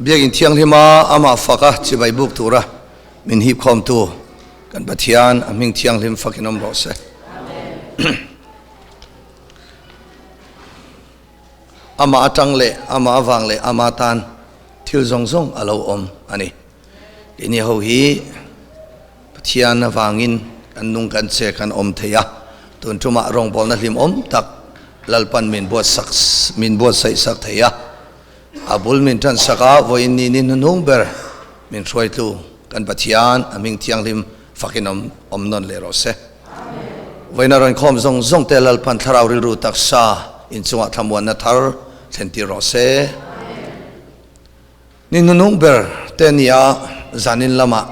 Biakin thianghlima amah faka chibai buk tura min hip khawmtu kan Pathian a hming thianghlim fakin awm rawh se. Amah atang leh amah avang leh ama tan thil zawng zawng a lo awm a ni. Keini ho hi Pathian avangin kan nung kan che kan awm thei a, tun tumah rawngbawlna hlimawm tak Lalpan min buatsak min buatsaih sak thei a, a bul min tan sak a, vawiin ni ni hnuhnung ber min hruaitu kan Pathian a hming thianghlim fakin awm awm nawn leh rawh se. Vawiin a rawn khawm zawng zawng te Lalpan thlarau rilru taksa inchungah thlamuanna thar thlen tir rawh se. Ni hnuhnung ber te nia zanin lamah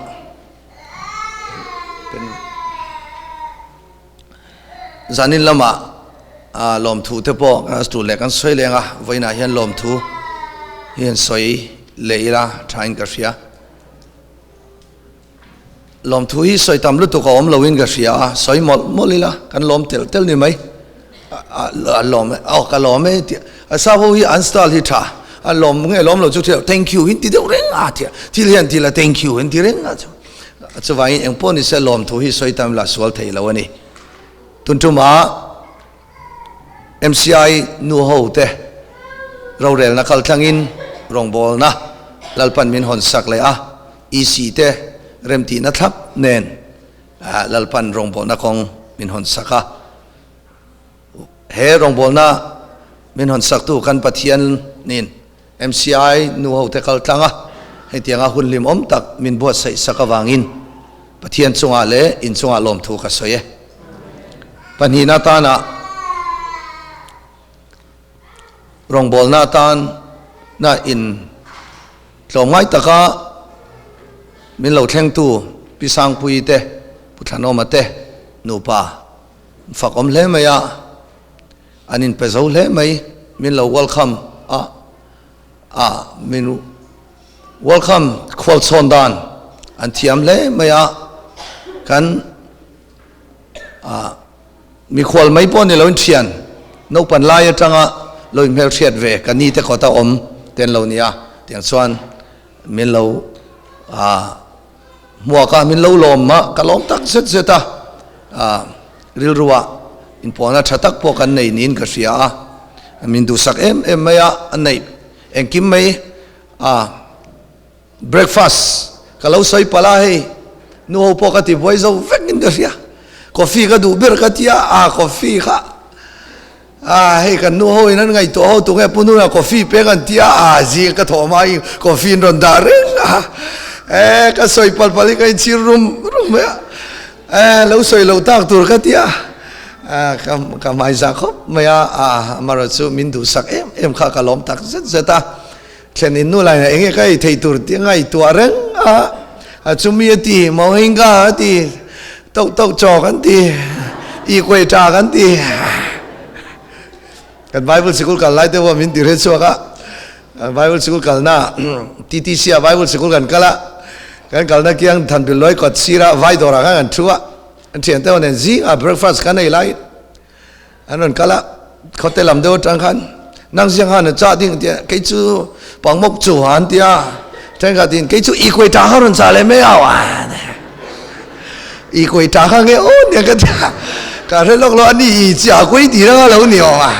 zanin lamah lawmthu te pawh tul leh kan sawi leng a, vawiinah hian lawmthu hi han sawi leh ila thain ka hria. Lawmthu hi sawi tam lutuk a awm loin ka hria a, sawi mawlh mawlh ila kan lawm tel tel ni mai. A lawm e, aw ka lawm e tih a sap ho hi an style hi tha, a lawm nge lawm lo chu thil thank you in ti deuh reng a tia, thil hian ti la thank you in ti reng a chu. Chuvangin eng pawh ni se lawmthu hi sawi tam ila sual thei lo a ni. Tun tumah MCI nu ho te rorelna kaltlangin rawngbawlna Lalpan min hawn sak leh a, EC te remtihna thlap nen Lalpan rawngbawlna kawng min hawn sak a. He rawngbawlna min hawn saktu kan Pathian nin MCI nu ho te kaltlang a, hetianga hun hlimawm tak min buatsaih sak avangin Pathian chungah leh in chungah lawmthu ka sawi e. Pahnihna atana rawngbawlna atana in tlawmngai taka min lo thlengtu Pi Sangpuii te, Pu Thlanawma te nupa fak awm hle mai a, an inpe zo hle mai, min lo welcome a, a min welcome khualchhawn dan an thiam hle mai a, kan a mikhual mai pawh ni loin thian naupan lai atanga lo inhmelhriat ve ka ni te kawta awm te an lo ni a, tiang chuan min lo a hmuak a, min lo lawm a, ka lawm tak zet zet a, a rilruah inpawhna tha tak pawh kan nei niin ka hria a, min duhsak em em mai a, a neih engkim mai a. Breakfast ka lo sawi palh a hei, nu ho pawh ka ti buai zo vek in ka hria, coffee ka duh ber ka ti a, ah coffee kha ah hei kan nu ho in an ngaihtuah ho tunge pu nuna coffee peng an ti a, ah zing ka thawh hma in coffee in rawn dah reng a, eh ka sawi palh palh hi ka inchhir rum rum mai a, eh lo sawi lo tak tur ka ti a, ah ka ka hmaiza khawp mai a, ah amaherawhchu chu min duhsak em em kha ka lawm tak zet zet a. Thlen in nu lainah enge ka ei thei tur tih a ngaihtuah reng a, a chumi a ti, Mohinga a ti, Toh toh chaw kan ti, I kuai tha kan ti. Kan Bible sikul kal lai te pawh min ti hre chhuak a, Bible sikul kalna TTC ah Bible sikul kan kal a, kan kalna kiang Thanpillawi kawt sirah vai dawrah khan kan thu a, an thiante ho nen zingah breakfast kan ei lai. An rawn kal a, khawte lam deuh atang khan nang ziang khan a chah ding tia kei chu pangmawk chu an tia thenkhatin kei chu i kuai ta kha rawn chah leh mai au a i kuai ta kha nge aw nia ka tia ka hre lawk lo ani i chia kuai ti ranga lo ni awm a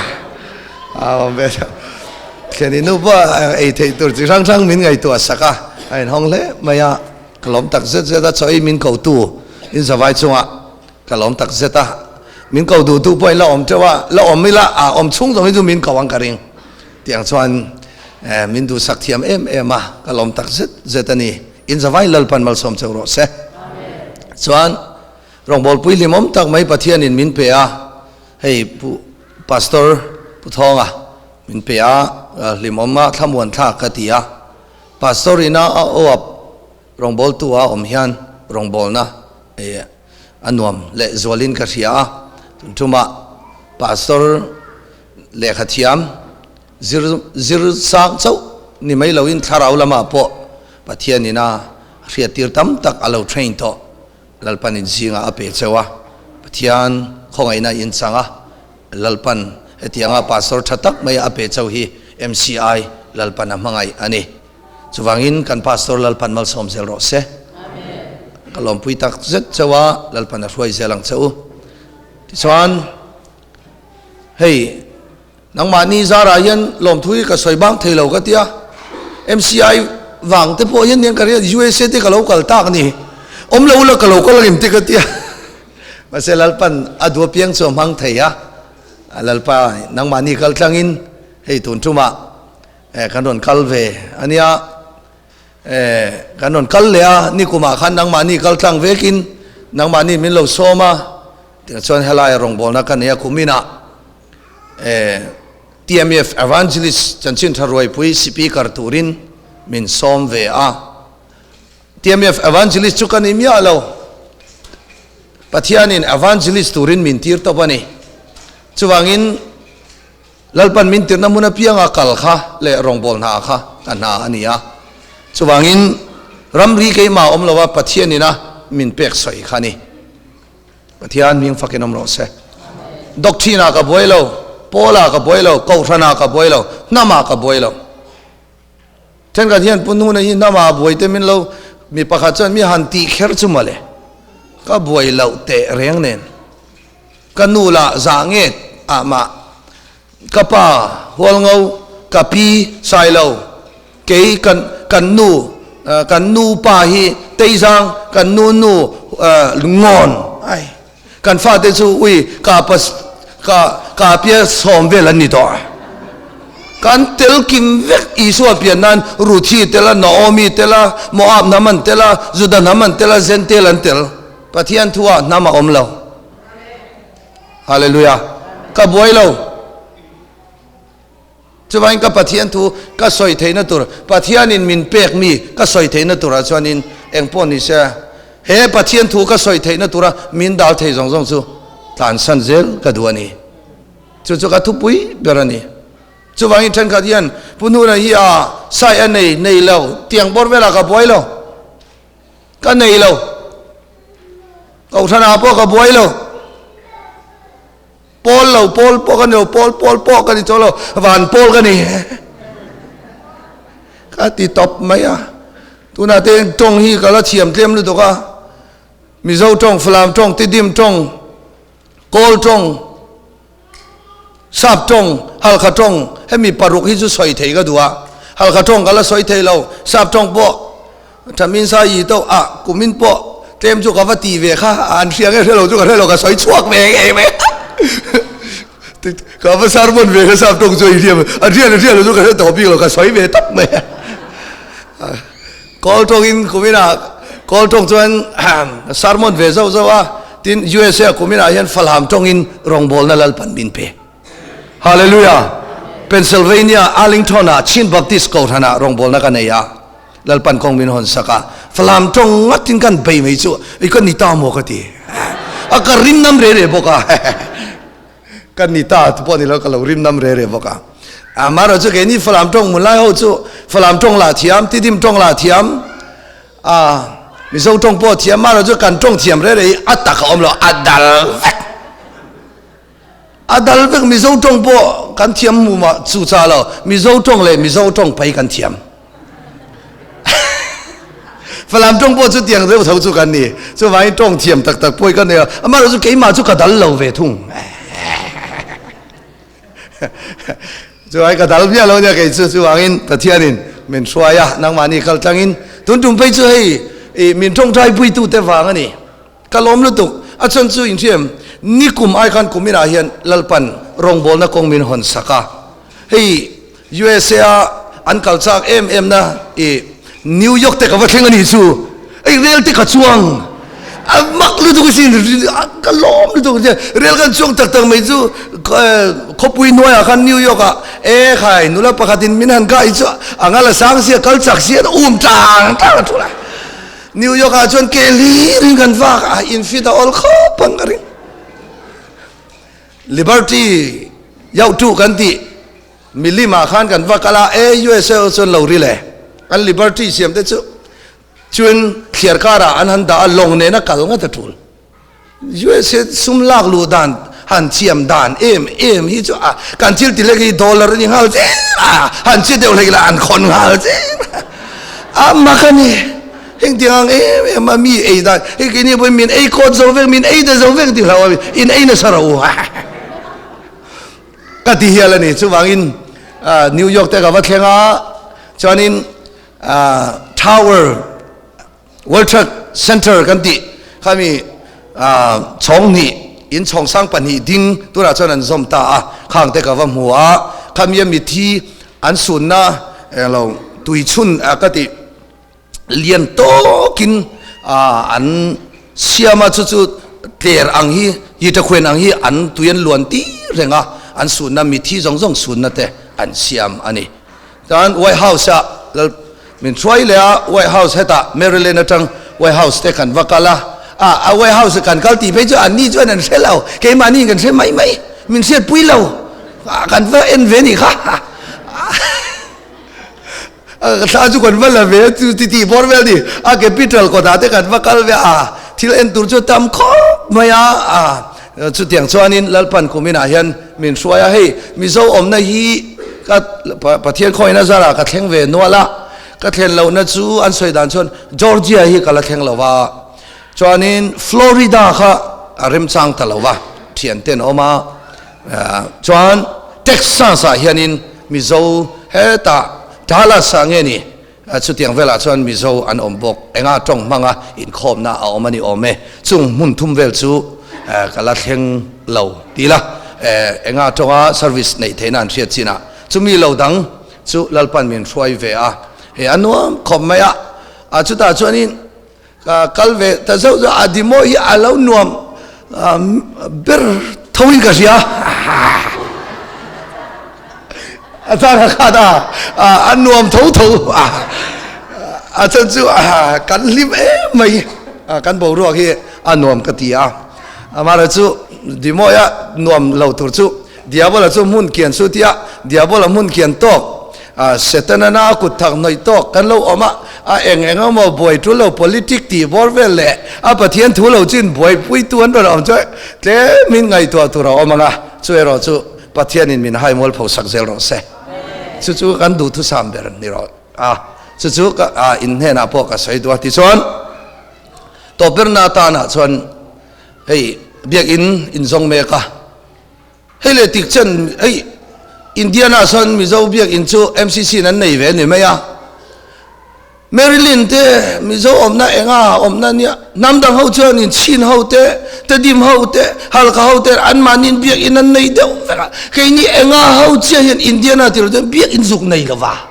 a awm ve deuh thlen nu pawh ei theih tur chi hrang hrang min ngaihtuah sak a a inhawng hle mai a ka lawm tak zet zet a chaw ei min ko tu in zavai chungah Ka lawm tak zet a, min ko duh duh pawhin la awm teuh a, la awm ila a awm chhung zawng hi chu min ko ang ka ring tih ang chuan min duhsak thiam em em a, ka lawm tak zet zet a ni. In zavai Lalpan malsawm cheu rawh se. Chuan rawngbawlpui hlimawm tak mai Pathianin min pe a, hei Pu Pastor Pu Thawnga min pe a, hlimawm a thlamuan thlak ka ti a, Pastor ina a awap rawngbawltu a awm hian rawngbawlna A nuam leh zualin ka hria a, tun tumah Pastor lehkha thiam zir zir sang chauh ni mai loin thlarau lamah pawh Pathianin a hriattir tam tak a lo train tawh. Lalpanin zingah a pe cheu a, Pathian khawngaihna in chang a, Lalpan hetianga Pastor tha tak mai a pe cheu hi MCI Lalpan a hmangaih a ni. Chuvangin kan Pastor Lalpan malsawm zel rawh se. Ka lawmpui tak zet cheu a, Lalpan a hruai zel ang che u. Tichuan, hei nangmahni zarah hian lawmthu hi ka sawi bang thei lo ka ti a, MCI vang te pawh hian niang ka ria USA te ka lo kal tak ni, awm lo ula ka lo kal angem te ka ti a, mahse Lalpan a duh apiang chu a hmang thei a, Lalpa nangmahni kal tlangin hei tun tumah kan rawn kal ve a nia. Kan rawn kal leh a, nikumah khan nangmahni kal tlang vekin nangmahni min lo sawm a, tiang chuan helai rawngbawlna ka nei a, kuminah TMF Evangelist chanchin tha ruaipui speaker turin min sawm ve a. TMF Evangelist chu ka ni miah lo, Pathianin Evangelist turin min tir tawp a ni. Chuvangin Lalpan min tirhna hmun apianga kal kha leh rawngbâwl hna kha ka hna a ni a. Chuvangin, ramri keimah awm lova Pathian ina min pek sawi kha a ni. Pathian hming fakin awm rawh se. Doctrine-ah ka buai lo, Paul-ah ka buai lo, Kohhranah ka buai lo, hnamah ka buai lo. Thenkhat hian Pu Nuna hi hnamah a buai te min lo mi pakhat chuan mi han tih kher chu mawle. Ka buai loh teh reng nen. Ka nu lah zah nget ah mah ka pa Hualngo, ka pi Sailo, kei kan kan nu kan nu pa hi Teizang, kan nu nu Ngawn ai kan fate chu ui ka pa ka ka pia sawm vel an ni tawh. Kan tel kim vek Isua pian nan Ruthi tel a, Naomi tel a, Moab hnam an tel a, Juda hnam an tel a, Zentel an tel. Pathian thu ah hnam a awm lo. Hallelujah. Ka buai lo. Chuvain ka Pathian thu ka sawi theihna tur, Pathianin min pek mi ka sawi theihna turah chuanin eng pawh ni se, he Pathian thu ka sawi theihna tura min dal thei zawng zawng chu tlansan zel ka duh a ni. Chu chu ka thupui ber a ni. Chuvangin thenkhat hian Pu Hnuna hi a sai a nei, nei lo, tiang bawr velah ka buai lo. Ka nei lo. Kohhranah pawh ka buai lo. Pawl lo, pawl pawh ka ni lo, pawl pawl pawh ka ni tawh lo, van pawl ka ni. Ka ti tawp mai a. Tunah te tawng hi ka la thiam tlem lutuk a. Mizo tawng, Falam tawng, Tidim tawng, Kawl tawng, Sap tawng, Halkha tawng, hemi paruk hi chu sawi thei ka duh a. Halkha tawng ka la sawi thei lo, Sap tawng pawh Thamin sa yi to a kumin pawh tlem chu ka va ti ve kha, an hria nge hre lo chu ka hre lo, ka sawi chhuak ve ngei mai. Ka va sermon ve kha Sap tawng chu a inhriam, an hria leh hria lo chu ka hre tawh bik lo, ka sawi ve tawp mai a. Kawl tawngin kuminah Kawl tawng chuan sermon ve zauh zauh a, tin USA kuminah hian Falam tawngin rawngbawlna Lalpan min pe. Hallelujah! Pennsylvania, Arlington-ah Chin Baptist Kohhranah rawngbawlna ka nei a, Lalpan kawng min hawn sak a, Falam tawng ngatin kan bei mai chu i ka ni ta maw ka ti. A ka rim nam re re bawk a. Ka ni ta te pawh ni lo ka lo rim nam re re bawk a. Amaherawhchu chu keini Falam tawng hmun lai ho chu Falam tawng lah thiam, Tidim tawng lah thiam, a Mizo tawng pawh thiam, amaherawhchu chu kan tawng thiam re re hi a tak a awm lo, a dal vek. A dal vek Mizo tawng pawh kan thiam mu mah chu cha lo, Mizo tawng leh Mizo tawng phei kan thiam. Falam tawng pawh chu tiang deuh tho chu kan ni. Chuvangin tawng thiam tak tak pawh hi ka nei a, amaherawhchu chu keimah chu ka dal lo ve thung. Chuvangin ka dal miah lo nia kei chu, chuvangin Pathianin min hruai a, nangmahni kal tlangin tun tum phei chu hei i min tawngtai puitute vang a ni. Ka lawm lutuk, a chhan chu inhriam nikum ai khan kum inah hian Lalpan rawngbawlna kawng min hawn sak a, hei USA a an kal chak em em na i New York te ka va thleng a nih chu, hei rel te ka chuang a mak lutuk asin, ka lawm lutuk asin, rel kan chuang tak tak mai chu khawpui hnuaiah khan New York ah e khai nula pakhatin min han kai chu a ngal a sang sia kal chak sia um tang tang a thu lai. New York ah chuan ke hlir in kan vak a, in fit a awl khawp ang ka ring. Liberty yauh tu kan tih milim ah khan kan va kal a, e USA chuan lo ri le. An Liberty siam te chu chuan thliar kar ah an han dah a, lawng nen a kal ngat a tul. USA sum lak luh dan han thiam dan em em hi chu a kan thil ti hlek hi dollar a ni nghal zel a, han che deuh hlek ila an khawn nghal zel a. A mak a ni. Heng tiang ang em em a mi ei dan hei keini pawhin min ei kawt zo vek, min ei ta zo vek ti hlau a in ei nasa ro u ka ti hial a ni. Chuvangin New York te ka va thleng a, chuanin Tower World Trade Center kan tih khami chhawng hnih in chhawng sang pahnih ding tunah chuan an zawm ta a, khang te ka va hmu a, khami a mithi an sunna englo tuichhun ka tih lian tawkin an siam a, chu chu tler ang hi yitakhuen ang hi an tui an luan tir reng a, an sunna mithi zawng zawng sunna te an siam a ni. Chuan White House ah lal min hruai leh a, White House hetah Maryland atang White House te kan va kal a, ah a White House kan kal tih phei chu anni chuan an hre lo, keimahni kan hre mai mai, min hriatpui lo, kan va en ve nih kha, thla chu kan va la ve chu ti tih bawr vel ni, a capital kawtah te kan va kal ve a, thil en tur chu tam khawp mai a, ah chutiang chuanin Lalpan kuminah hian min hruai a, hei Mizo awmna hi ka Pathian khawina zarah ka thleng ve nual a, ka thlen lohna chu an sawi dan chuan Georgia hi ka la thleng lo va, chuanin Florida kha a remchang ta lo va, thianten a awm a, chuan Texas ah hianin Mizo hetah Dallas ah nge ni chutiang velah chuan Mizo an awm bawk, enga tawng hmanga inkhawmna a awm a ni awm e, chung hmun thum vel chu ka la thleng lo ti la, enga tawnga service neih theihna an hriat chinah chumi lo dang chu Lalpan min hruai ve a, hei a nuam khawp mai a, a chutah chuanin ka kal ve ta zauh zauh a, Dimawi hi a lo nuam ber thoin ka hria. A chang a khat a, a nuam tho tho a, a chan chu kan hlim em mai, kan boruak hi a nuam ka ti a. Amaherawhchu chu Dimawia nuam lo tur chu Diabola chu hmun kian chu tia, Diabola hmun kian tawk, Setana na a kut thak hnawih tawk kan lo awm a, a eng eng emaw buai tul lo politic tih bawr vel leh a Pathian thu lo chin buaipuitu an rawn awm chuan tlemin ngaihtuah tur a awm ang a, chu erawh chu Pathianin min hai mual pho sak zel rawh se. Chu chu kan duhthusam ber ni rawh a, chu chu ka a in hnenah pawh ka sawi duh a. Tichuan, tawpberna atanah chuan hei biakin inzawng mek a, hei leh tik chen hei Indiana chuan Mizo biakin chu MCC in an nei ve a ni mai a. Marilyn te Mizo awmna enga awmna nia hnam dang ho chuan in Chin ho te Tedim ho te Halkha ho te an mahni in biak in an nei deuh vek a keini enga ho chiah hian Indiana tilo chuan biak in zuk nei lova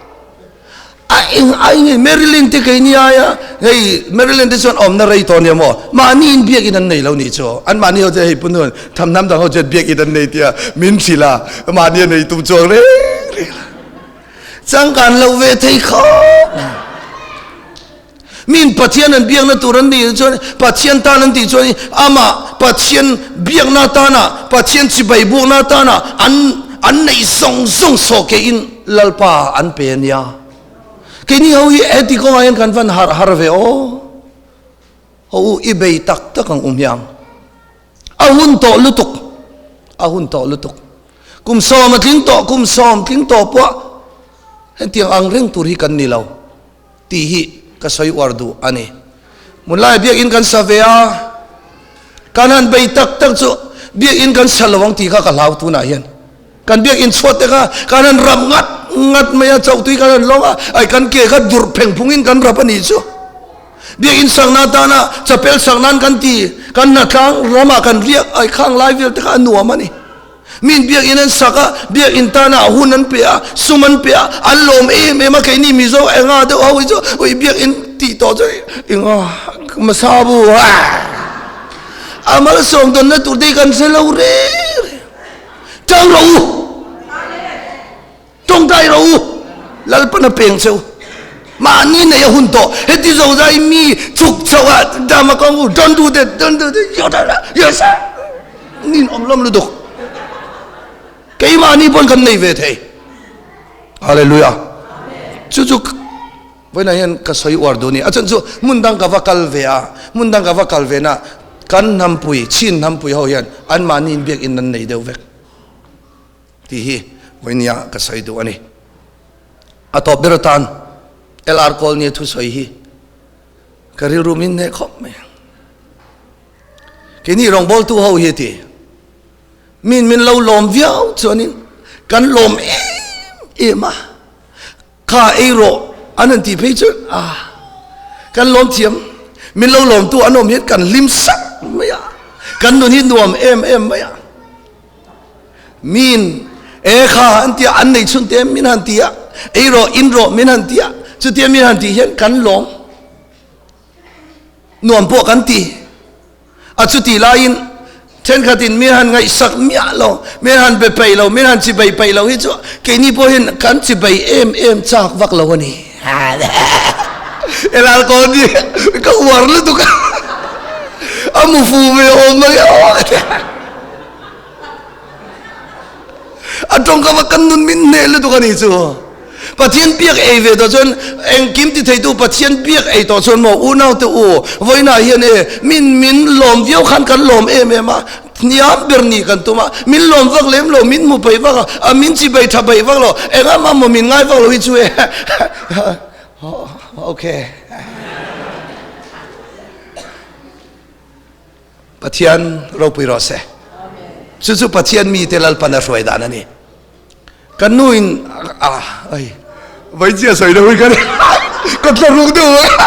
a eng ai nge Marilyn te keini aia hei Marilyn te chuan awmna rei tawh nia maw mahni in biak in an nei lo nih chu an mahni ho chuan hei pu nuan tham hnam dang ho chuan biak in an nei tia min hrilh a mahni a nei tum chuang reng reng la. Changkan lo ve thei khawp. Min Pathian an biakna tur an nih chuan Pathian tan an tih chuan amah Pathian biakna tana Pathian chibai bukna tana an an neih zawng zawng sawh ke in Lalpa an pe ania. Keini ho hi heti kawngah hian kan van harh har ve aw. Ho u i bei tak tak ang um hiang. A hun tawh lutuk. A hun tawh lutuk. Kum sawm a tling tawh, kum sawm tling tawh pawh hetiang ang reng tur hi kan ni lo tih hi ka sawi uar duh a ni. Hmunlaiah biakinn kan sa ve a, kan han bei tak tak chu biakinn kan sa lo ang tih kha ka hlau tunah hian. Kan biakinn chhuat te kha kan han rap ngat ngat mai a, chauhtui kan han lawng a, ai kan ke kha durh pheng phungin kan rap a nih chu. Biakinn sakna atana chapel sak nan kan ti, kan hnatlang ramah kan riak ai khang lai vel te kha a nuam a ni. Min biakinn an sak a, biakinn tana hun an pe a, sum an pe a, an lawm em em a, keini Mizo enga deuh ho hi chu ui biakinn tih tawh chu enga hmasa bu a malsawm dawnna tur te hi kan hre lo reng reng. Tang rawh u! Tawngtai rawh u, Lalpan a peng cheu. Mahni nei a hun tawh. Heti zo zai mi chuk chho a dam a kawng u, don't do that, don't do that, yes sir. Nin awm lawm lutuk. Keimahni pawn kan nei ve thei. Hallelujah. Chu chu vawiinah hian ka sawi uar duh a ni. A chhan chu hmun dang ka va kal ve a, hmun dang ka va kal ve na kan hnampui, Chin hnampui ho hian anmahni inbiakin an nei deuh vek. Tih hi vawinia ka sawi duh a ni. A tawp ber atan LR Kawlnia thusawi hi ka rilru min hneh khawp mai. Keini rawngbawltu ho hi a ti. Min min lo lawm viau chuanin kan lawm em em a. Kha ei rawh an han tih phei chuan a kan lawm thiam. Min lo lawmtu an awm hian kan hlim sak mai a. Kan nun hi nuam em em mai a. Min e kha an tia an nei chhun te min han ti a, ei rawh in rawh min han ti a, chutia min han tih hian kan lawm nuam pawh kan ti. A chuti laiin thenkhatin min han ngaihsak miah lo, min han be peih lo, min han chibei peih lo hi chu keini pawh hian kan chibei em em chak vak lo a ni. Elal ko ni ka uar lutuk a, a mu fu ve awm mai aw ka ti a. A tawngkam a kan nun min hneh lutuk a nih chu. Pathian biak ei ve tawh chuan engkim ti theitu Pathian biak ei tawh chuan maw unau te u vawiinah hian e min min lawm viau khan kan lawm em em a hniam ber nih kan tum a min lawm vak lem lo min hmu peih vak a a min chi bei tha peih vak lo engah mah maw min ngai vak lo hi chu e okay. Pathian ropui rawh se. Chu chu Pathian mite Lalpan a hruai dan a ni. Kan nu in a ai vai chia sawi lo hi kan ka tla ruk deuh a.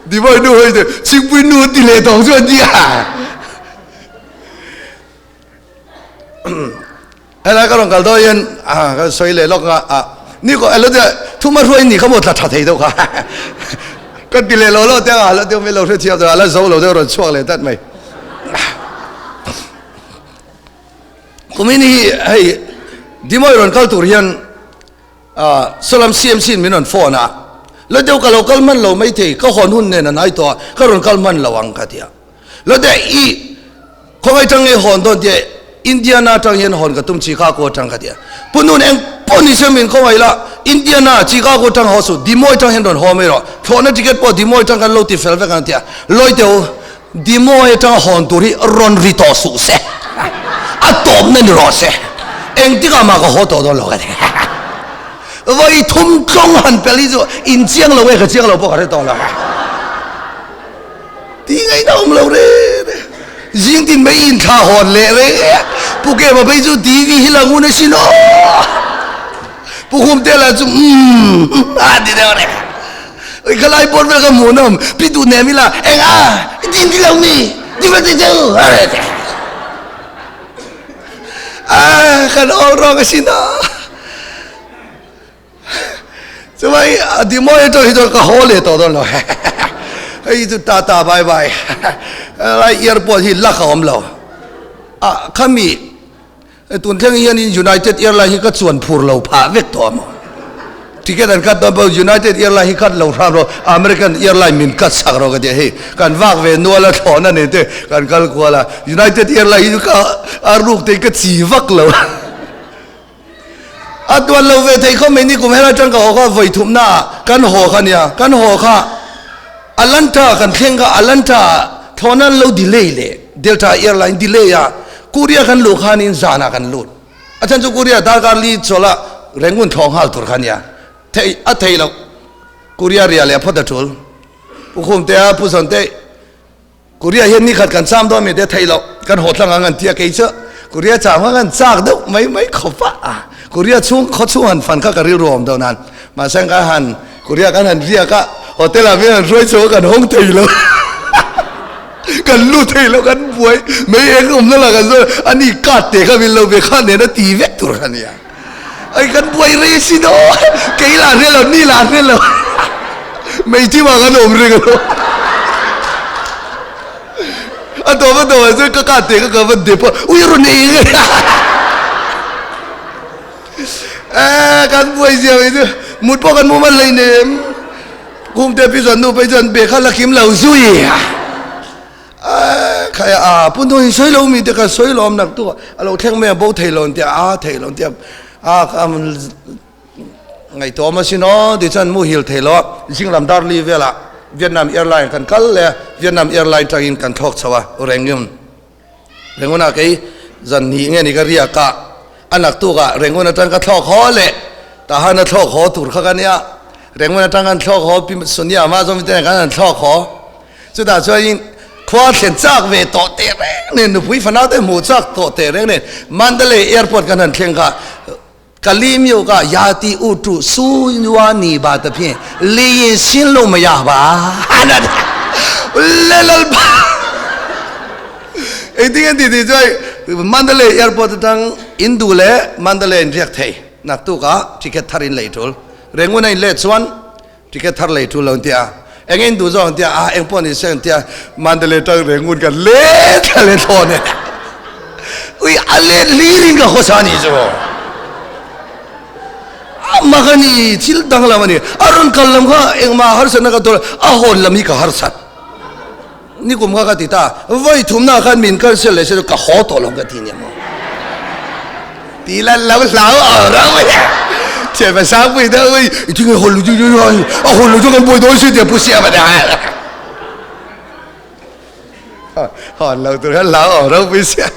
Divai nu hei te chingpui nu ti leh tawng chu an ti a. Helai ka rawn kal dawn hian a ka sawi leh lawk a a ni ko elo te thuma hruai ni kha maw tla tha thei deuh kha ka ti leh lo lo te a la deuh mai lo hre thiam deuh a la zo lo deuh rawn chhuak leh dat mai kumin hi hei Dimoi rawn kal tur hian Salam CMC in min rawn phone a la deuh ka lo kal hman lo mai thei ka hawn hun nen a hnai tawh a ka rawn kal hman lo ang ka ti a la deuh i Khawngaih tang nge hawn dawn tia Indiana atang hian hawn ka tum Chicago atang ka tia. Pu Nun eng pawh ni se min khawngaih la Indiana Chicago atang haw suh Des Moines atang hian rawn haw mai rawh. Thlawhna ticket pawh Des Moines atang kan lo ti fel vek ang tia. Lawite u Des Moines atanga hawn tur hi rawn ri tawh suh se. A tawpna ni rawh se. Engtikah mah ka haw tawh dawn lo ka ti. Vawi thum tlawng han pel hi chu in chiang lo nge ka chiang lo pawh ka hre tawh lo. Ti ngaihna awm lo re re. Zing tin mai in thla hawn leh re. Pu Kema phei chu TV hi lang hun asin aw. Pu Khum te lah chu umm a ti deuh reng. Oi khalai pawn vel ka hmuh nawm pi duh nem ila eng a i tin ti lo mi ti va ti cheu a re te. A kan all wrong asin aw. Chuvai Dimoy atang hi chuan ka haw leh tawh dawn lo. Hei chu tata bye bye. Lai airport hi lak a awm lo. A khami tun thleng hian in United Airline hi ka chuan phur lo phah vek tawh amaw. Ticket an cut dawn pawh United Airline hi cut lo hram rawh American Airline min cut sak rawh ka ti a hei kan vak ve nual a thlawhna nen te kan kal kual a United Airline hi chu ka a ruk te ka chi vak lo. A tuan lo ve thei khawp mai ni kum helai tang ka haw kha vawi thumna ah kan haw kha nia kan haw kha Alanta kan thleng kha Alanta ah thlawhna an lo delay leh Delta airline delay a Korea kan luh khanin zanah kan lut a chhan chu Korea darkar li chawlh a Rangoon thlawh nghal tur kha nia thei a thei loh Korea ria leh phawt a tul Pu Khumte a Pu Zawngte Korea hian nikhat kan cham dawn mi te theih loh kan haw tlang ang an tia kei chu Korea cham kha kan chak deuh mai mai khawp a Korea chhung khaw chhung han fan kha ka rilru awm deuh nan mahse kan han Korea kan han riak a hotel ah mian han hruai chho a kan hawng thei lo kan lut thei lo kan buai mei eng awm na lah kan zawn ani card te kha min lo ve kha nen a ti vek tur kha nia ai kan buai rei asin aw kei lah hre lo ni lah hre lo mei thim ah kan awm reng alo a tawp a tawp ah chuan ka kah te ka ka va dep a ui rawn ei nge kan buai zia mai chu mut pawh kan mu man hlei nem kum te pi chuan nu phei chuan be kha la kim lo zui Khai a pu nu hi sawi lo mi te ka sawi lo am nak tu a lo thleng mai a bo thei lo an tia a thei lo an tia a ka ngaihtuah a sin aw ti chuan muhil thei lo a zing lam dar li velah Vietnam airline kan kal leh a Vietnam airline tangin kan thlawk chho a Rangoon Rangoon ah kei zan hnih nge ni ka riak a a naktuk ah Rangoon atang ka thlawk haw leh tahan a thlawk haw tur kha ka nia. Rengmun atang kan thlawk haw pi Sonia mah zawng te kan han thlawk haw. Chutah chuan khua thlen chak ve tawh teh reng nen nupui fanau te hmuh chak tawh teh reng nen Mandalay airport kan han thleng kha Kali miu ka ya ti u tu su yua ni ba ta phi li yin sin lo ma ya ba le lal ba engtin an ti ti chuan Mandalay airport atang in duh leh Mandalay in riak thei naktuk ah ticket thar in lei tul Rangoon a in let chuan ticket thar lei tul lo an ti a eng in duh zawk an ti a ah eng pawh ni se an ti a Mandalay atang Rangoon kan let thla leh thlawn e ui a let hlir in ka khawsa ni chu a mak a ni thil dang lam a ni a rawn kal lam kha engmah harsatna ka tawn a hawn lam hi ka harsat ni kum kha ka ti ta vawi thumna khan min cancel leh se chu ka haw tawh lo ka ti nia maw ti la lo hlau au rau mai thian pa sang pui deuh ui i tinge hawn lo chu a hawn lo chu kan buai dawn si tia pu siam a hawn lo tur khan hlau au rau pui sia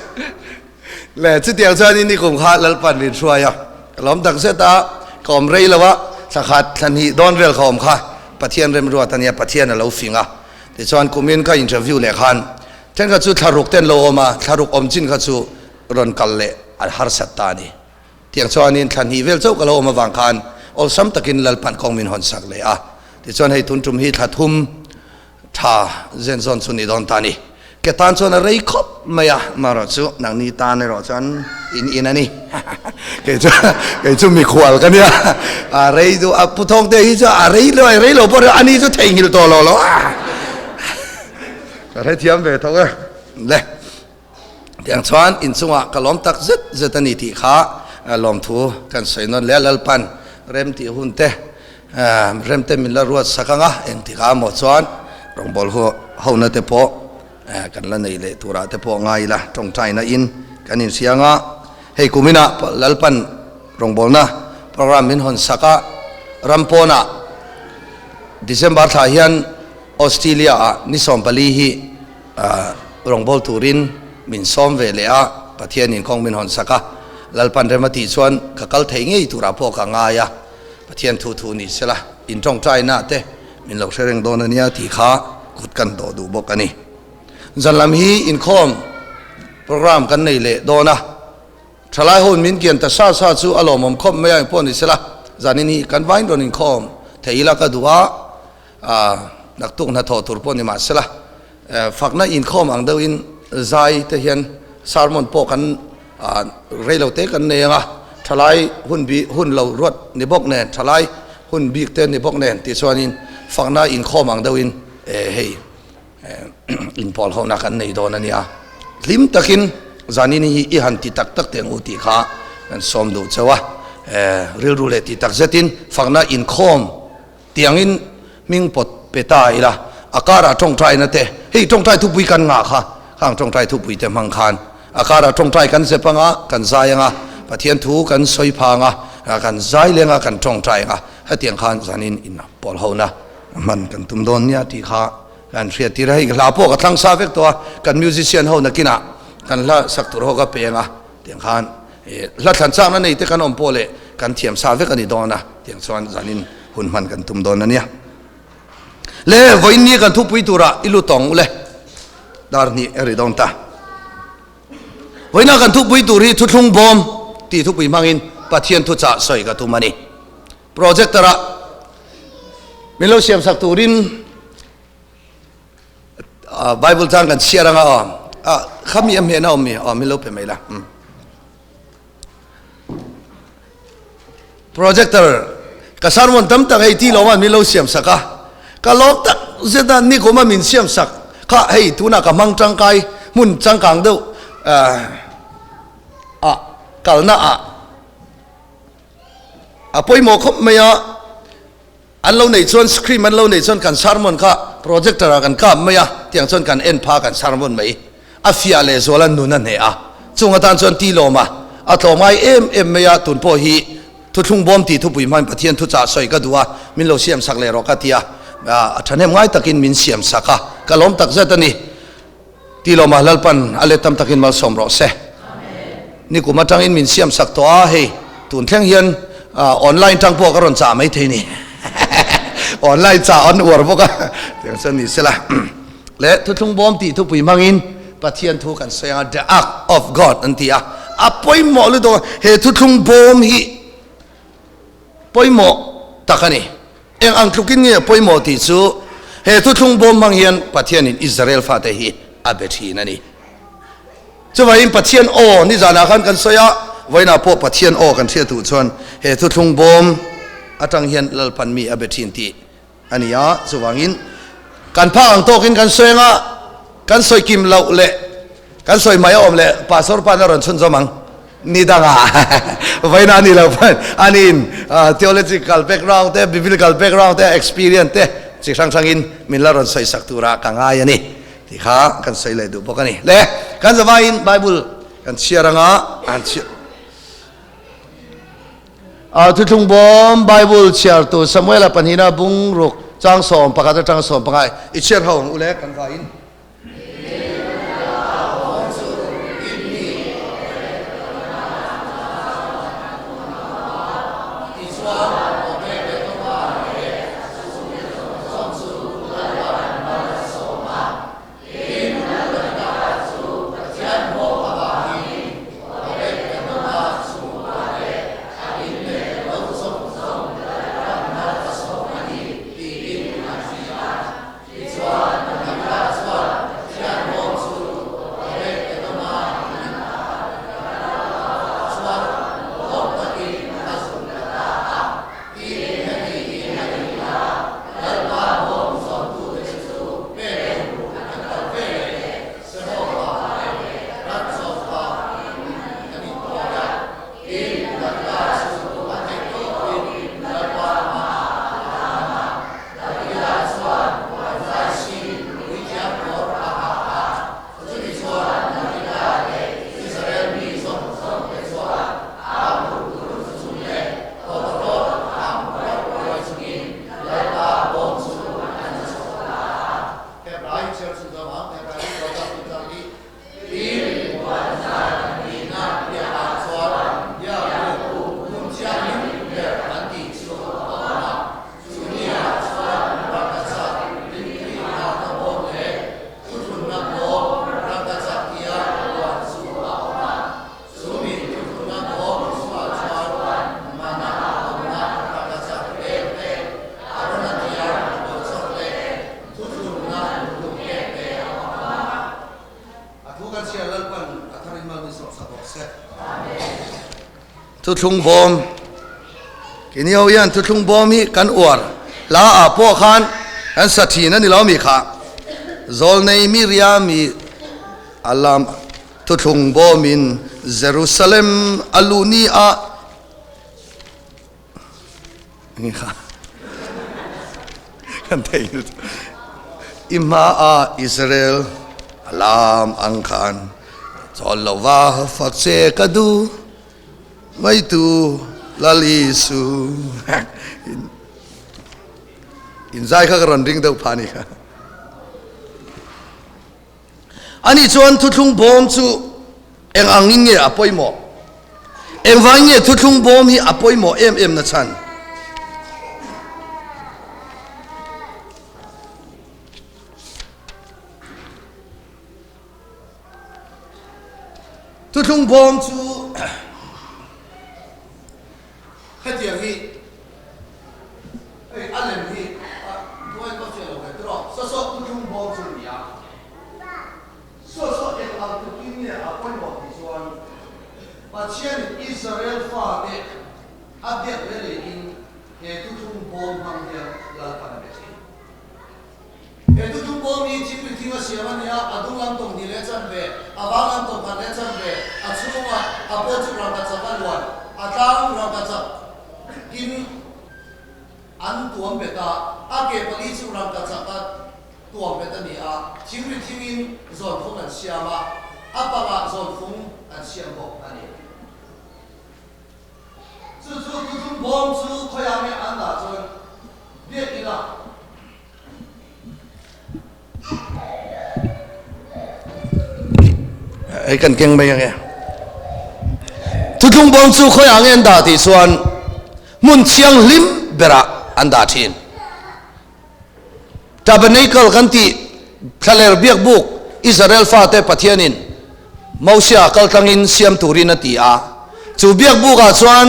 le chutiang chuan in ni kum kha lalpan min hruai a ka lawm tak zet a ka awm rei lo a thla khat thla hnih dawn vel ka awm kha Pathian remruat ania Pathian a lo fing a Tichuan kumin ka interview leh khan thenkhat chu thlaruk te an lo awm a, thlaruk awm chin kha chu rawn kal leh an harsat ta a ni. Tiang chuanin thla hnih vel chauh ka lo awm avang khan awlsam takin Lalpan kawng min hawn sak leh a. Tichuan hei tun tum hi thla thum tha zen zawn chu ni dawn ta a ni. Ke tan chuan a rei khawp mai a, marawh chu nangni tan erawh chuan in in a ni. Kei chu kei chu mikhual ka nia, a rei duh a pu thawng te hi chu a rei lo rei lo pawh ani chu theihnghilh tawh lo lo a. Ka hrethiam ve tho e. Le tiang chuan inchungah ka lawm tak zet zet a ni tih kha lawmthu kan sawi nawn leh a Lalpan rem tih hun te Remte min la ruat sak ang a, engtikah emaw chuan rawngbâwl hona te pawh kan la nei leh turah te pawh ngai ila tawngtaina in kan inhria ang a. Hei kuminah Lalpan rawngbâwlna program min hawn sak a, ram pawnah December thla hian Australia ah ni 14 hi rawngbâwl turin min sawm ve leh a, Pathianin kawng min hawn sak a, Lalpan rem a tih chuan ka kal thei ngei turah pawh ka ngai a. Pathian thu thu ni sela, in tawngtaina te min lo hre reng dawn a nia tih kha kut kan dawh duh bawk a ni. Zan lam hi inkhawm program kan nei leh dawn a, thalai ho in min kian ta sa sa chu a lawmawm khawp mai a, engpawh ni sela zanin hi kan vain rawn inkhawm thei ila ka duh a, naktuk hnathawh tur pawh ni mah sela fakna inkhawm ang deuhin zai te hian sermon pawh kan Reilo te kan nei anga thalai hun bi hun lo ruat ni bawk nen thalai hun bik te ni bawk nen tih chuanin fakna inkhawm ang deuhin hei inpawl hona kan nei dawn a nia. Hlim takin zanin hi i han ti tak tak teh ang u tih kha kan sawm duh chauh a, rilru leh tih tak zetin fakna inkhawm Tiangin hming pawt pe ta ila, a karah tawngtaina te, hei tawngtai thupui kan ngah kha, khang tawngtai thupui te hmang khan a karah tawngtai kan zep anga, kan zai anga, Pathian thu kan sawi pha anga, kan zai leng a, kan tawngtai anga, hetiang khan zanin in pawl hona hman kan tum dawn nia tih kha kan hriat tir a, hei hla pawh ka thlang sa vek tawh a, kan musician ho nakinah kan hla sak tur ho ka pe anga, tiang khan hla thlan chakna nei te kan awm pawh leh kan thiam sa vek a ni dawn a, tiang chuan zanin hun hman kan tum dawn a nia. Le vawiin ni kan thupui turah i lu tawng ule dar hnih a ri dawn ta. Vawiina kan thupui tur hi thuthlung bawm tih thupui hmangin Pathian thuchah sawi ka tum a ni. Projector ah min lo siam sak turin Bible chang kan chhiar anga aw khami a hmehna awm mi aw min lo pe mai la. Projector ka sermon tam tak hei ti lawma min lo siam sak a, ka lawm tak zet a nikum a min siam sak kha hei tunah ka hmang tangkai hmun changkang deuh ah kalna ah a pawimawh khawp mai a, an lo neih chuan screen an lo neih chuan kan sermon kha projector ah kan kap mai a, tiang chuan kan en pha kan sermon mai a fiah leh zual a nun a hneh a, chung atan chuan ti lawm a, a tlawmngai em em mai a, tun pawh hi thuthlung bawm tih thupui hmain Pathian thuchah sawi ka duh a, min lo siam sak leh rawh ka ti a, a thahnem ngai takin min siam sak a, ka lawm tak zet a ni. Ti lawm a Lalpan a let tam takin malsawm rawh se. Nikum atangin min siam sak tawh a, hei tun thleng hian online tang pawh ka rawn chah mai thei ni. Online cha an uar bawk a, tiang chuan ni sela. Le thuthlung bawm tih thupui hmangin Pathian thu kan sawi ang a, The Ark of God an ti a, a pawimawh lutuk a, he thuthlung bawm hi pawimawh tak a ni. Eng ang tlukin nge pawimawh tih chu he thuthlung bawm hmang hian Pathianin Israel fate hi a be thin a ni. Chuvangin Pathian aw nizanah khan kan sawi a, vawiinah pawh Pathian aw kan hriat duh chuan he thuthlung bawm atang hian Lalpan mi a be thin tih a ni a. Chuvangin kan phak ang tawkin kan sawi anga kan sawi kim loh leh kan sawi mai a awm leh Pastor pa'n a rawn chhunzawm ang ni dangah vawiinah a ni lo pawn aniin theological background te, biblical background te, experience te chi hrang hrangin min la rawn sawisak turah ka ngai a ni. Ti kha kan sawi leh duh bawk a ni. Le, kan zavaiin Bible kan chhiar anga an chhiar A thuthlung bawm Bible chhiartu Samuela pahnihna bungruk chang 11 atang 15 i chhiar ho ang u le kan vaiin. Thuthlung bawm Keini ho hian thuthlung bawm hi kan uar hla ah pawh khan kan sa thin a ni lo mi kha Zawlnei Miriami a lam thuthlung bawmin Jerusalem a luh ni ah Nge kha kan thei i hma ah Israel a lam ang khan chawl lova fak che ka duh mai tu Lal Isu in zai kha ka rawn ring deuh phah a ni kha. Ani chuan thuthlung bawm chu eng angin nge a pawimawh? Engvangin nge thuthlung bawm hi a pawimawh em em na chhan? Thuthlung bawm chu Hetiang hi hei a lem hi a hnuai pawh chiah lo ve tawh saw saw thuthlung bawm chu a ni a, saw saw eng ang tukin nge a pawimawh tih chuan Pathianin Israel fate a biak leh leiin he thuthlung bawm hmang hian Lalpan a be thin. He thuthlung bawm hi thingri thing a siam a nia, a dung lam tawng hnih leh chanve, a vang lam tawng khat leh chanve, a chhungah a paw chu rangka chak a luan, a tlang rangka chak in an tuam bet a, a ke pali chu rangka chak a tuam bet a ni a, thingri thing in zawnfung an siam a, a pangah zawnfung an siam bawk a ni. Chu chu thuthlung bawm chu khawiah nge an dah chuan biak ila. Hei kan keng mai ange. Thuthlung bawm chu khawiah nge an dah tih chuan hmun thianghlim berah an dah thin. Tabernacle kan tih thlaler biakbuk Israel fate Pathianin Mosia kaltlangin siam turin a ti a. Chu biakbukah chuan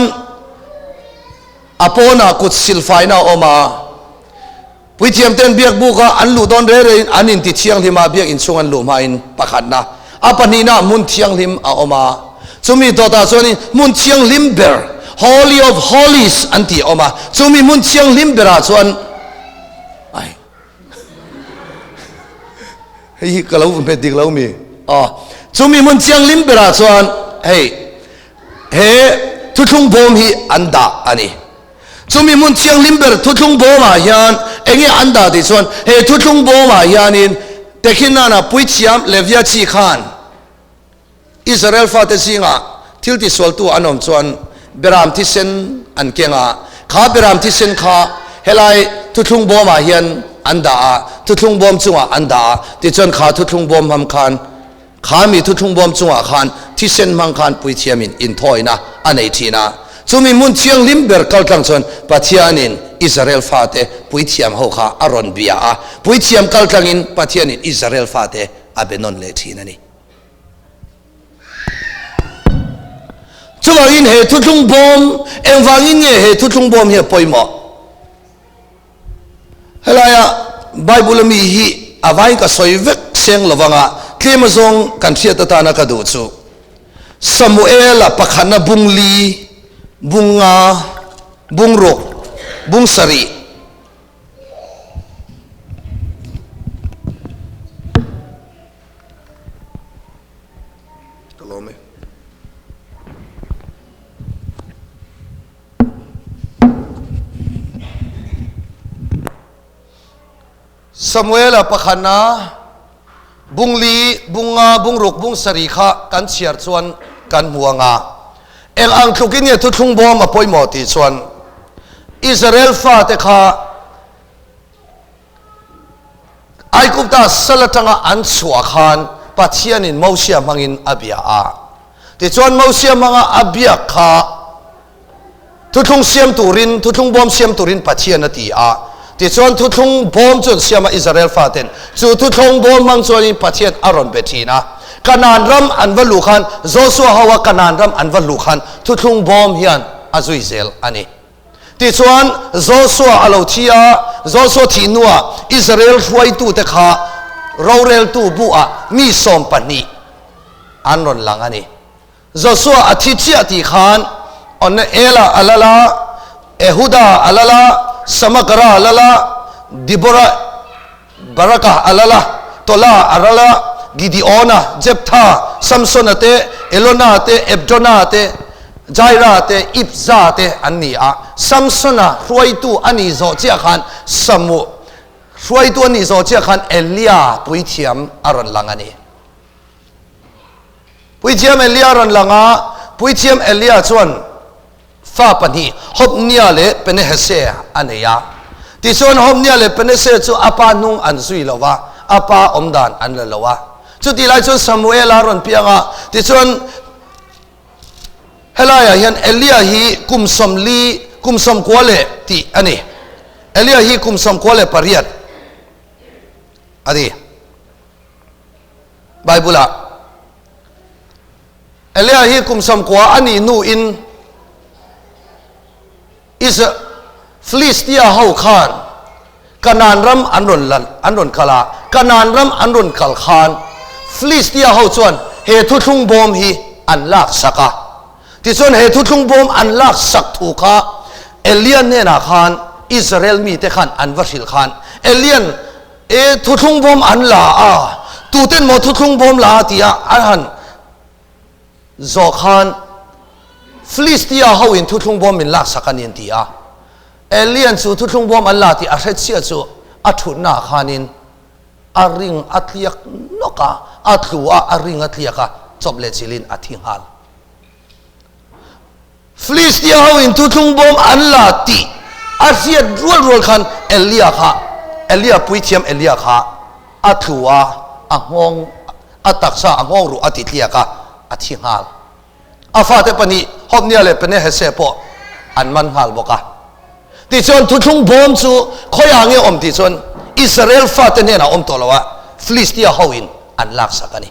a pawnah kut silfaina a awm a. Puithiamten biakbuka an luh dawn reng rengin an inti thianghlim a, biak inchhung an luh hmain pakhatna, a pahnihna hmun thianghlim a awm a. Chumi dawtah chuanin hmun thianghlim ber, Holy of Holies, an tih a awm a. Chumi hmun thianghlim berah chuan ai hei hi ka lo hmet dik lo mi? Aw, chumi hmun thianghlim berah chuan hei he thuthlung bawm hi an dah a ni. Chumi hmun thianghlim ber thuthlung bawmah hian enge an dah tih chuan he thuthlung bawmah hianin Tekhinana puithiam Levia chi khan Israel fate zingah thil tisualtu an awm chuan beram thisen an keng a, kha beram thisen kha helai thuthlung bawmah hian an dah a, thuthlung bawm chungah an dah a, tichuan kha thuthlung bawm hmang khan Kha mi thuthlung bawm chungah khan thisen hmang khan puithiamin inthawina a nei thin a. Chumi hmun thianghlim ber kaltlang chuan Pathianin Israel fate puithiam ho kha a rawn bia a, puithiam kaltlangin Pathianin Israel fate a be nawn leh thin a ni. Chuvangin he thuthlung bawm, engvangin nge he thuthlung bawm hi a pawimawh? Helaia Bible a mi hi a vain ka sawi vek seng lo vanga tlem azawng kan hriat atana ka duh chu Samuela pakhatna bung li, bung nga, bung ruk, bung sarih, Ka lawm e. Samuela pakhatna bung li, bung nga, bung ruk, bung sarih kha kan chhiar chuan kan hmu ang a. Eng ang tlukin nge thuthlung bawm a pawimawh tih chuan Israel fate kha Aigupta sal atanga an chhuah khan Pathianin Mosia hmangin a bia a. Tichuan Mosia hmanga a biak kha thuthlung siam turin, thuthlung bawm siam turin Pathian a ti a. Tichuan thuthlung bawm chu an siam a Israel faten. Chu thuthlung bawm hmang chuanin Pathian a rawn be thin a. Kanaan ram an va luh khan, Joshua hoa Kanaan ram an va luh khan thuthlung bawm hian a zui zel a ni. Tichuan, Joshua a lo thi a, Joshua thih hnuah Israel hruaitute kha roreltu buah mi 12 an rawn lang a ni. Joshua a thi chiah tih khan Ela a lal a, Ehuda a lal a, Samagara a lal a, Dibora, Baraka a lal a, Tola a ral a, Gideona, Jeptha, Samsona te, Elona te, Ebdona te, Jaira te, Ibza te an ni a. Samsona hruaitu a nih zawh chiah khan Samu hruaitu a nih zawh chiah khan Elia puithiam a rawn lang a ni. Puithiam Elia a rawn lang a, Puithiam Elia chuan Fa pahnih, Hopnia leh Penehese a nei a. Tichuan Hopnia leh Penehese chu a pa hnung an zui lo va, a pa awm dan an la lo a. Chutih lai chuan Samuela a rawn piang a, tichuan helaiah hian Elia hi kum 40, kum 90 leh tih a ni. Elia hi kum 98 a ni. Bible-ah. Elia hi kum 90 a nih hnuin Israel Filistia ho khan Kanaan ram an rawn lan an rawn kal a, Kanaan ram an rawn kal khan Filistia ho chuan he thuthlung bawm hi an lak sak a. Tichuan he thuthlung bawm an lak sak thu kha Elia hnenah khan Israel mite khan an va hrilh khan Elian E, thuthlung bawm an la a, tuten maw thuthlung bawm la a tia an han zawh khan Filistia ho in thuthlung bawm min laksak a ni an ti a. Elian chu thuthlung bawm an la tih a hre chiah chu a thutna ah khanin a ring a tliak nawk a, a tlu a, a ring a tliak a, chawp leh chilhin a thi nghal. Filistia ho in thuthlung bawm an la tih a hriat rual rual khan Elia kha, Elia puithiam Elia kha a tlu a, a nghawng, a taksa a nghawng ruh a ti tliak a, a thi nghal. A fate pahnih Hopnia leh Penehese pawh an man nghal bawk a. Tichuan thuthlung bawm chu khawiah nge awm tih chuan Israel fate hnenah a awm tawh lo a, Filistia hoin an laksak a ni.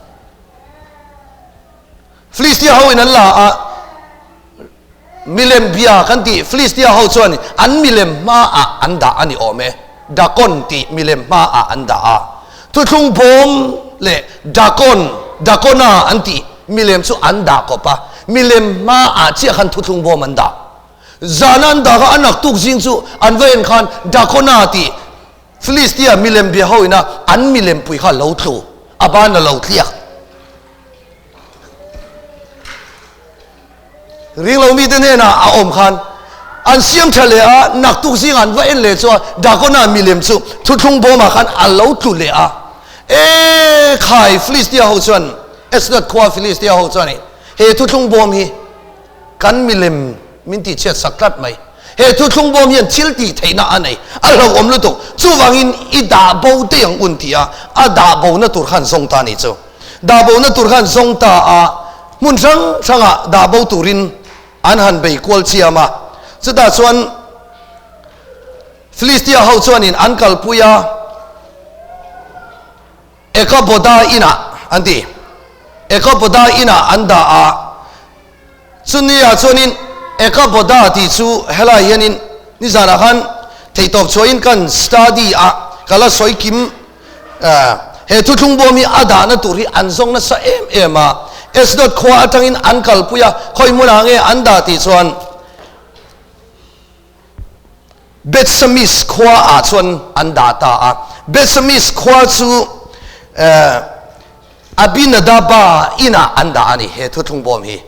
Filistia hoin an la a, milem bia kan tih Filistia ho chuan an milem hmaah an dah a ni awm e. Dagon tih milem hmaah an dah a. Thuthlung bawm leh Dagon, Dagona an tih milem chu an dah kawp a. Milem hmaah chiah khan thuthlung bawm an dah. Zana an dah kha a naktuk zing chu an va en khan Dagona tih Filistia milem bia ho ina an milem pui kha lo tlu, a ban a lo tliak. Ringlo mite hnenah a awm khan an siam tha leh a, naktuk zingah an va en leh chuan Dagona milem chu thuthlung bawmah khan a lo tlu leh a. E khai, Filistia ho chuan, Asdod khua Filistia ho chuan he thuthlung bawm hi kan milem min tihchhiat sak tlat mai. He thuthlung bawm hian thil tih theihna a nei, a hlauhawm lutuk. Chuvangin i dah bo teh ang un ti a, a dah bona tur khan zawng ta a nih chu. Dah bona tur khan zawng ta a, hmun hrang hrangah dah bo turin an han bei kual chiam a. Chutah chuan Filistia ho chuanin an kalpui a, Ekaboda inah an ti. Ekaboda inah an dah a, chuniah chuanin Ekaboda tih chu helai hianin nizanah khan theihtawp chhuahin kan study a, ka la sawi kim he thuthlung bawm hi a dahna tur hi an zawng nasa em em a, Asdod khua atangin an kalpui a, khawi hmunah nge an dah tih chuan Bethshemesh khua ah chuan an dah ta a. Bethshemesh khua chu Abinadaba inah an dah a ni, he thuthlung bawm hi.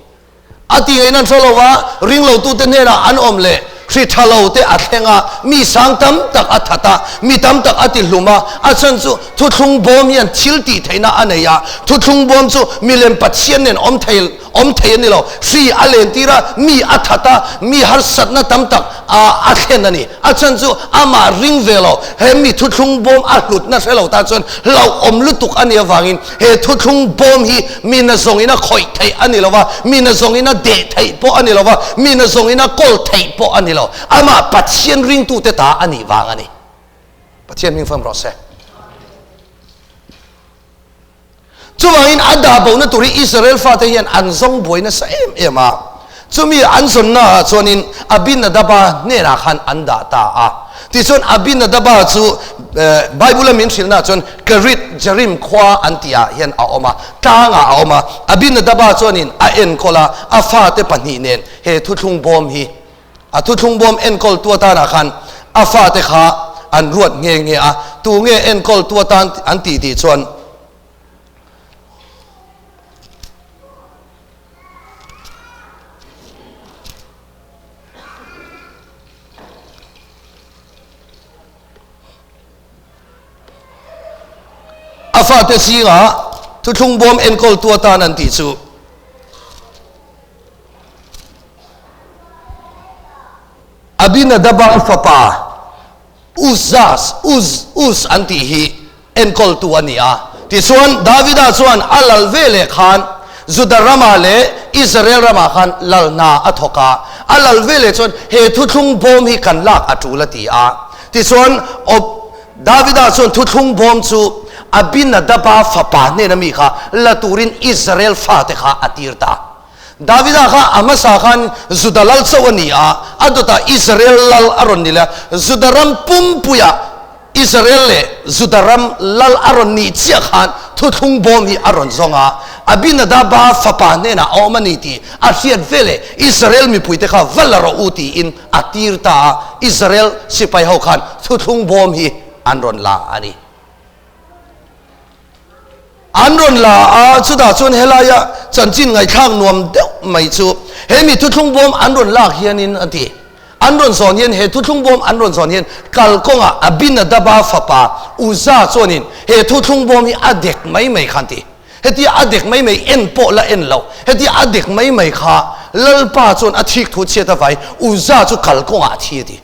A ti ngeiin an hre lo va, ringlotute hnenah an awm leh hri tha lo te a thleng a, mi sang tam tak a that a, mi tam tak a ti hlum a, a chhan chu thuthlung bawm hian thil tih theihna a nei a, thuthlung bawm chu milem Pathian nen awm thei Awm thei a ni lo. Hri a lentir a, mi a that a, mi harsatna tam tak a thlen a ni. A chhan chu amah ring ve lo, he mi thuthlung bawm a hlutna hre lo tan chuan hlauhawm lutuk a nih avangin he thuthlung bawm hi mi nazawngin a khawih theih a ni lo va, mi nazawngin a deh theih pawh a ni lo va, mi nazawngin a kawl theih pawh a ni lo. Amah Pathian ringtute ta a nih vang a ni. Pathian hming fam rawh se. Chuvangin a dah bohna tur hi Israel fate hian an zawng buai nasa em em a. Chumi an zawnnaah chuanin Abinadaba hnenah khan an dah ta a. Tichuan Abinadaba chu Bible-a min hrilhnaah chuan Kerit Jerim khua an tihah hian a awm a, tlangah a awm a. Abinadaba chuanin a enkawl a, a fate pahnih nen he thuthlung bawm hi a thuthlung bawm enkawltu atanah khan a fate kha an ruat nghe nghe a. Tunge enkawltu atan an tih tih chuan A fate zingah thuthlung bawm enkawltu atan an tih chu Abinadaba fapa Uzzas, Uz, Uz an tih hi enkawltu a ni a. Tichuan, Davida chuan a lal ve leh khan Juda ramah leh Israel ramah khan lalhna a thawk a. A lal ve leh chuan he thuthlung bawm hi kan lak a tul a ti a. Tichuan, Ob, Davida chuan thuthlung bawm chu Abinadaba fapa hnena mi kha la turin Israel fate kha a tir ta. Davida kha a hmasa khan Juda lal chauh a ni a, a dawtah Israel lal a rawn ni leh a. Juda ram pumpuiah Israel leh Juda ram lal a rawn nih chiah khan thuthlung bawm hi a rawn zawng a. Abinadaba fapa hnenah a awm a ni tih a hriat veleh Israel mipuite kha va la rawh u tiin a tir ta a. Israel sipai ho khan thuthlung bawm hi an rawn la a ni. An rawn la a, chutah chuan helaia chanchin ngaihthlak nuam deuh mai chu he mi thuthlung bawm an rawn lak hianin a ti. An rawn zawn hian he thuthlung bawm an rawn zawn hian kalkawngah Abinadaba fapa Uza chuanin he thuthlung bawm hi a dek mai mai kha an ti. Hetia a dek mai mai en pawh la en lo, hetia a dek mai mai kha Lalpa chuan a thik thu chhiat avai Uza chu kalkawngah a thi a ti.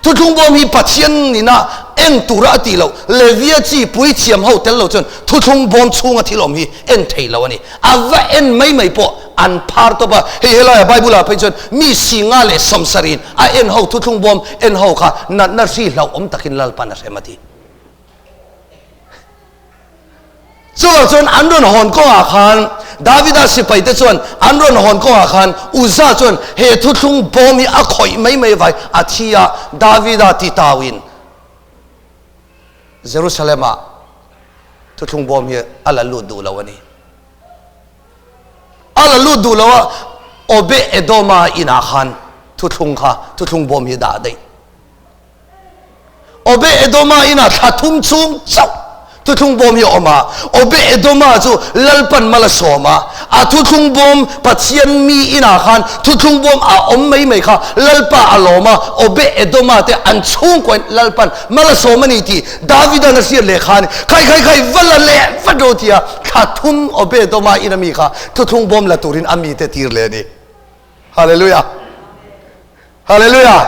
Thuthlung bawm hi Pathian nina en tura a tih loh Levia chi puithiam ho tel lo chuan thuthlung bawm chhunga thil awm hi en thei lo a ni. A va en mai mai pawh an phar tawp a, hei helaia Bible ah phei chuan mi singa leh sawmsariin a en ho thuthlung bawm en ho kha natna hri hlauhawm takin Lalpan a hrem a ti. Chuvang chuan an rawn hawn kawngah khan Davida sipaite chuan an rawn hawn kawngah khan Uzzah chuan he thuthlung bawm hi a khawih mai mai vai a thi a, Davida ti tauin Jerusalem-ah thuthlung bawm hi a la lut duh lo a ni. A la lut duh lo a, Obe-edoma inah khan thuthlung kha thuthlung bawm hi dah daih. Obe-edoma inah thla thum chhung chauh thuthlung bawm hi a awm a. Obe-edoma chu Lalpan mal a sawm a, a thuthlung bawm Pathian mi inah khan thuthlung bawm a awm mai mai kha Lalpa a lawm a, Obe-edoma te an chhungkuain Lalpan mal a sawm a ni tih Davida'n a hriat leh khan khai khai khai va la leh vat ro tia thla thum Obe-edoma ina mi kha thuthlung bawm la turin a mite tir leh a ni. Hallelujah! Hallelujah!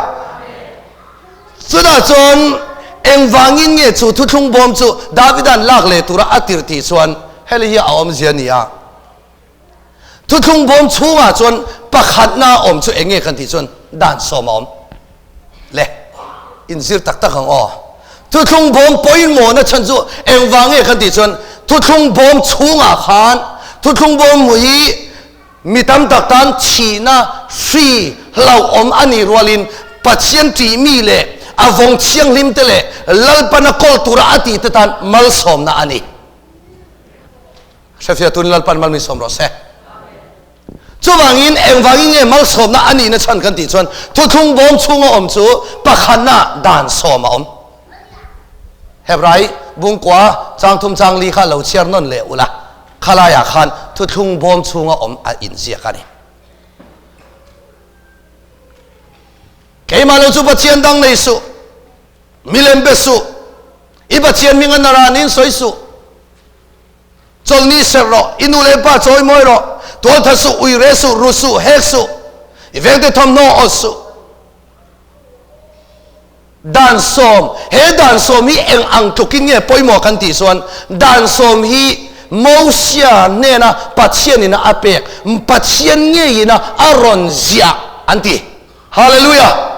Chutah chuan engvangin nge chu thuthlung bawm chu Davida'n lak leh tura a tirh tih chuan heli hi a awmzia a ni a. Thuthlung bawm chhungah chuan pakhatna awm chu eng nge kan tih chuan dan sawm a awm. Le, inzir tak tak ang aw. Thuthlung bawm pawimawhna chhan chu engvang nge kan tih chuan thuthlung bawm chhungah khan thuthlung bawm hi Mi tam tak tan thihna hri hlauhawm a nih rualin Pathian ṭihmi leh a vawng thianghlim te leh Lalpana kawl tura a tih te tan malsawmna a ni. Hrefiah tun Lalpan mal min sawm rawh se. Chuvangin engvangin nge malsawmna a nihna chhan kan tih chuan thuthlung bawm chhunga awm chu pakhatna dan sawm a awm. Hebrai bungkua changthum changli kha lo chhiar nawn leh ula. Khalaiah khan thuthlung bawm chhunga awm a inziak a ni. Keimah lo chu Pathian dang nei suh, milem be suh, i Pathian hming a naranin sawi suh, chawlhni serh rawh, i nu leh pa chawi mawi rawh, tualthat suh, uire suh, ru suh, hek suh, i vengte thawmhnaw awt suh. Dan sawm, He dan sawm hi eng ang tlukin nge pawimawh kan tih chuan dan sawm hi Mosia hnena Pathianin a pek, Pathian ngeiin a a rawn ziah an ti. Hallelujah!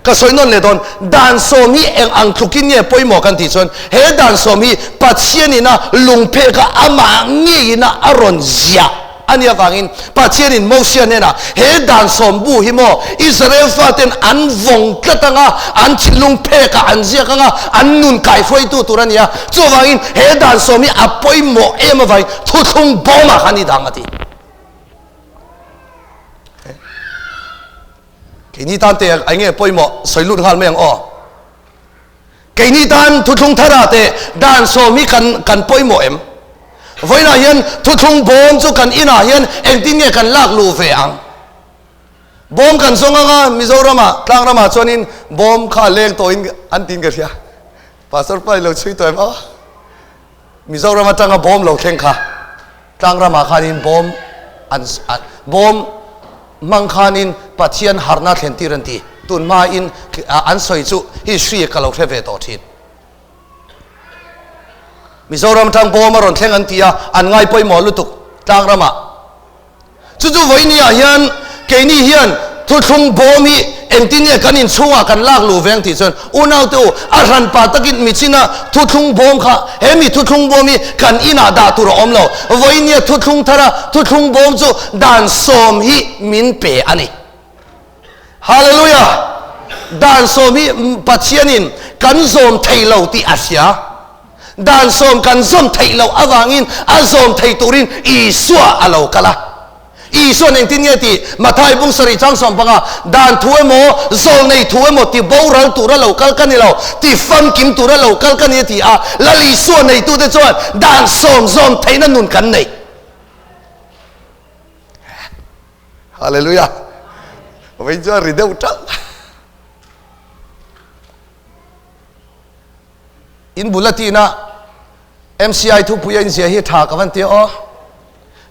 Ka sawi nawn leh dawn, dan sawm hi eng ang tlukin nge pawimawh kan tih chuan he dan sawm hi Pathianin a lungphek a amah ngeiin a a rawn ziah. A nih avangin Pathianin Mosia hnenah, He dan sawm bu hi maw Israel faten an vawng tlat ang a, an thinlung phekah an ziak ang a, an nun kaihruaitu tur a ni a. Chuvangin he dan sawm hi a pawimawh em avangin thuthlung bawmah khan i dang a ti. Keini tan te eng nge pawimawh sawi lut nghal mai ang aw. Keini tan thuthlung thara te dan sawm hi kan kan pawimawh em? Vawiinah hian thuthlung bawm chu kan inah hian engtin nge kan lak luh ve ang? Bawm kan zawng ang a, Mizoramah, Tlangramah chuanin bawm kha leng tawhin an tiin ka hria. Pastor pa i lo chhui tawh em aw? Mizoram atanga bawm lo thleng kha Tlangramah khanin bawm an bawm hmang khanin Pathian harhna thlen tir an ti. Tun hmain an sawi chu history ka lo hre ve tawh thin. Mizoram atang bawm a rawn thleng an ti a, an ngai pawimawh lutuk Tlangramah. Chu chu vawinia hian keini hian thuthlung bawm hi engtin nge kan inchhungah kan lak luh veng tih chuan unaute u a hranpa takin michina thuthlung bawm kha he mi thuthlung bawm hi kan inah dah tur a awm lo. Vawinia thuthlung thara thuthlung bawm chu dan sawm hi min pe a ni. Hallelujah! Dan sawm hi Pathianin kan zawm thei lo tih a hria. Dan sawm kan zawm theih loh avangin a zawm thei turin Isua a lo kal a. Isua'n engtin nge tih? Mathai bung sarih chang 15, Dan thu emaw, zawlnei thu emaw ti boral tura lo kal ka ni lo, ti famkim tura lo kal ka ni a ti a. Lal Isua neitute chuan dan sawm zawm theihna nun kan nei. Hallelujah! Vawiin chuan ri deuh ṭalh. In bul a tina MCI thupui a inzia hi tha ka van tia aw.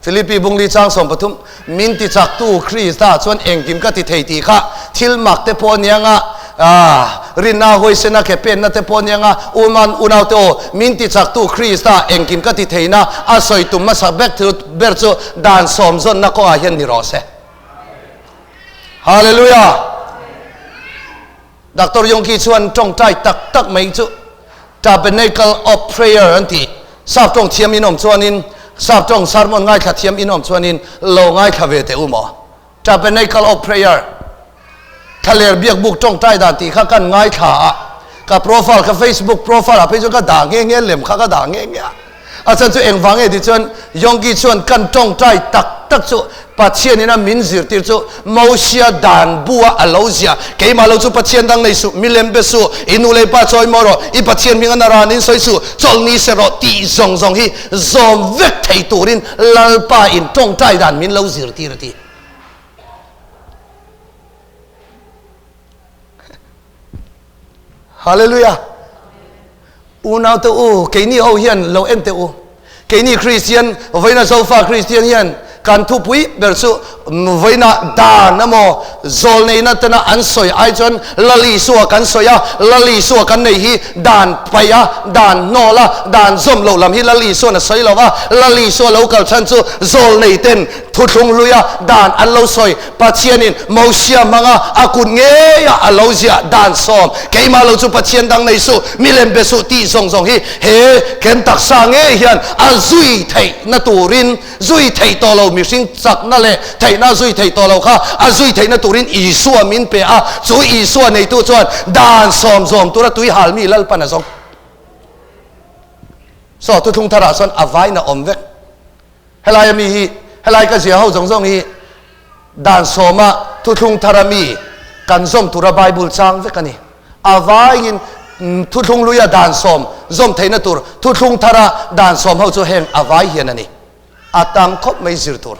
Philippi bungli chang 13 min ti chaktu Krista chuan engkim ka ti thei tih kha thil mak te pawh aniang a. Ah, rinna huaisena ke penna te pawh aniang a, uman unaute aw, min tichaktu Krista engkim ka ti theihna a sawi tum hmasa bek thil ber chu dan sawmzawnna kawngah hian ni rawh se. Hallelujah! Doctor Yongki chuan tawngtai tak tak mai chu Tabernacle of Prayer an ti. Sap tawng thiam in awm chuanin, sap tawng sermon ngaithla thiam in awm chuanin lo ngaithla ve teh u maw? Tabernacle of Prayer, Thlaler biakbuk tawngtai dan tih kha kan ngaithla a, ka profile, ka Facebook profile ah phei chuan ka dah nghe nghe, lem kha ka dah nghe nghe a. A chhan chu engvang nge tih chuan Yonggi chuan kan tawngtai tak tak chu Pathianin a min zirtir chu Mosia dan bua a lo zia, keimah lo chu Pathian dang nei suh, milem be suh, i nu leh pa chawi maw rawh, i Pathian hming a na ran in sawi suh, chawlhni se rawh tih zawng zawng hi zawm vek thei turin Lalpa in tawngtai dan min lo zirtir a ti. Hallelujah! Unau te u, keini ho hian lo en teh u. Keini Kristian, vawiina Zofa Kristian hian kan thupui ber chu vawiina dan emaw zawlneihna tena an sawi ai chuan Lal Isua kan sawi a, Lal Isua kan nei hi dan paih a, dan hnawl a, dan zawm loh lam hi Lal Isua'n a sawi lo va, Lal Isua lo kal chhan chu zawlnei ten thuthlung hluia dan an lo sawi. Pathianin Mosia hmanga a kut ngeia a lo ziah dan sawm, keimah lo chu Pathian dang nei suh, milem be suh tih zawng zawng hi he ken taksa ngei hian a zui theihna turin, zui theih tawh lo mihring chakna leh theihna a zui theih tawh lo kha a zui theihna turin Isua min pe a, chu Isua neitu chuan dan sawm zawm tura tui halmi Lalpan a zawng. Saw thuthlung tharah sawn a vain a awm vek. Helai ami hi, helai ka zia ho zawng zawng hi dan sawma thuthlung thar ami kan zawm tura Bible chang vek a ni. A vaiin thuthlung luia dan sawm zawm theihna tur thuthlung thara dan sawm ho chu heng a vai hian a ni. A tam khawp mai zir tur.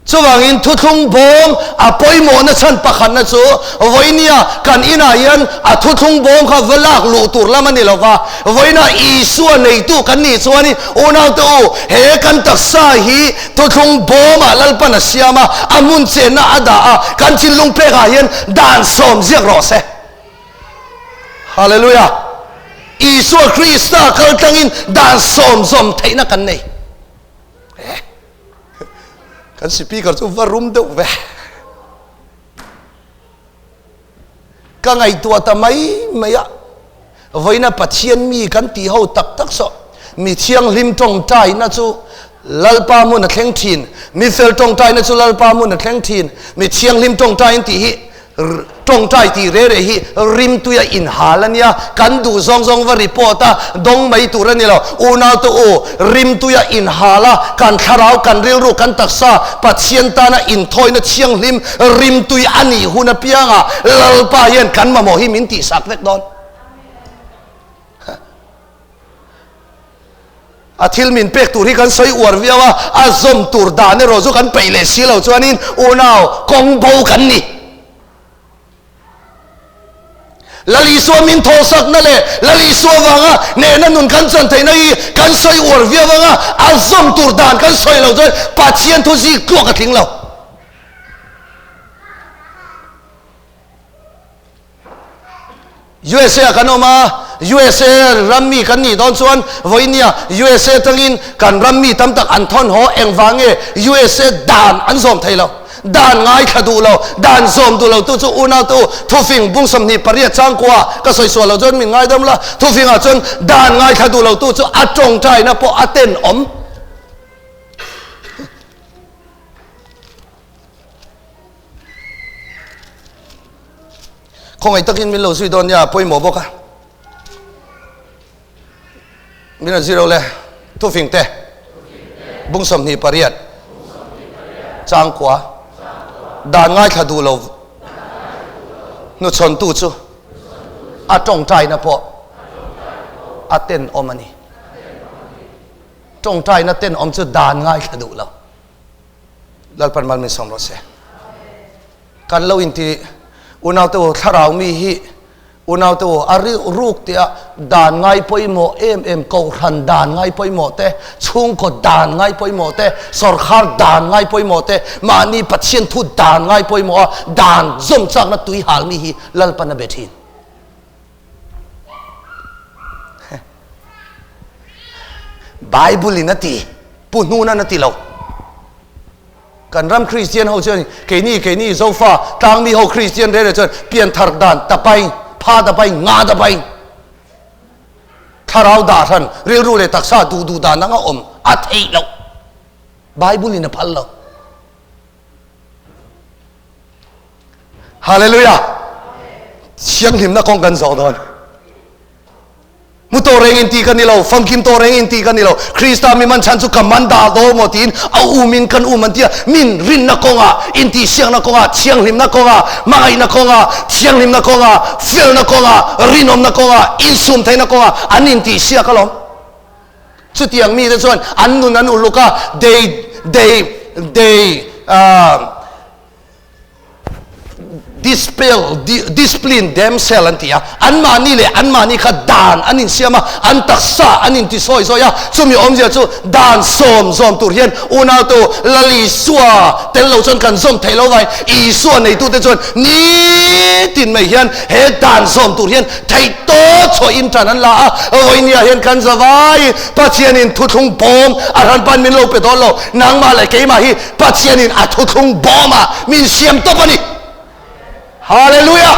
Chuvangin thuthlung bawm a pawimawhna chhan pakhatna chu vawinia kan inah hian a thuthlung bawm kha va lak luh tur lam a ni lo va, vawiina Isua neitu kan nih chuanin unaute u, he kan taksa hi thuthlung bawmah Lalpan a siam a, a hmun chenna a dah a, kan thinlung pekah hian dan sawm ziak rawh se. Hallelujah! Isua Krista kal tlangin dan sawm zawm theihna kan nei. Kan speaker chu va rum deuh ve. Ka ngaihtuah ta mai mai a, vawiina Pathian mi kan tih ho tak tak saw mi thianghlim tawngtaina chu Lalpa hmun a thleng thin, mi fel tawngtaina chu Lalpa hmun a thleng thin, mi thianghlim tawngtai an tih hi Tawngtai tih reh reh hi rimtuia inhal a nia, kan duh zawng zawng va report a, dawng mai tur a ni lo. Unaute u, rimtuia inhal a, kan thlarau, kan rilru, kan taksa Pathian tana inthawina thianghlim rimtui a nih hun apiangah Lalpa hian kan mamawh hi min tihsak vek dawn. A thil min pek tur hi kan sawi uar viau a, a zawm tur dan erawh chu kan peih leh si lo chuanin unau kawng bo kan ni. Lal Isua min thawhsakna leh Lal Isua vanga nehna nun kan chan theihna hi kan sawi uar viau anga a zawm tur dan kan sawi lo chuan Pathian thu zik tluak a tling lo. USA ah kan awm a, USA ram mi kan nih dawn chuan vawinia USA atangin kan ram mi tam tak an thawn haw engvang nge USA dan an zawm thei lo, dan ngaithla duh lo, dan zawm duh lo tu chu unau te u thufing bung 28 changkua ka sawi sual lo chuan min ngaidam la, thufing ah chuan dan ngaithla duh lo tu chu a tawngtaina pawh a tenawm. Khawngaih takin min lo zui dawn nia pawimawh bawk a. Min rawn zui lo le. Thufing te. Bung 28. Changkua. Dan ngaithla duh lo hnuchhawntu chu a tawngtaina pawh a tenawm a ni. Tawngtaina tenawm chu dan ngaithla duh lo. Lalpan mal min sawm rawh se. Kan lo inti unaute u thlarau mi hi Unaute u, a ruk tia dan ngai pawimawh em em, kohhran dan ngai pawimawh te, chhungkaw dan ngai pawimawh te, sawrkhar dan ngai pawimawh te, mahni Pathian thu dan ngai pawimawh a dan zawm chakna tui hal mi hi Lalpan a be thin. Bible in a ti, Pu Hnunan a ti lo. Kan ram Kristian ho chuan keini keini Zofa tlangmi ho Kristian rere chuan pianthar dan tapai, pha tapai, nga tapai, thlarau dah hran, rilru leh taksa duh duh dan anga awm a theih loh. Bible in a phal lo. Hallelujah! Thianghlimna kawng kan zawh dawn. Mu tawh reng in ti ka ni lo, famkim tawh reng in ti ka ni lo, Krista mi man chhan chu ka man dah daw maw tiin a um in kan um an ti a, min rinna kawngah, intihsiakna kawngah, thianghlimna kawngah, hmangaihna kawngah, thianghlimna kawngah, felna kawngah, rinawmna kawngah, insumtheihna kawngah an intihsiak alawm. Chutiang mite chuan an nun an uluk a, they, they, they, uh, dispel, discipline themselves an ti a, anmahni leh anmahni kha dan an insiam a, an taksa an inti sawi sawi a, chumi awmzia chu dan sawm zawm tur hian unautu Lal Isua tel lo chuan kan zawm theih lo vai, Isua neitute chuan nitin mai hian he dan zawm tur hian theih tawh chhuahin tan an la a, vawinia hian kan za vai Pathianin thuthlung bawm a hranpan min lo pe dawn lo, nangmah leh keimah hi Pathianin a thuthlung bawmah min siam tawp a ni. Hallelujah!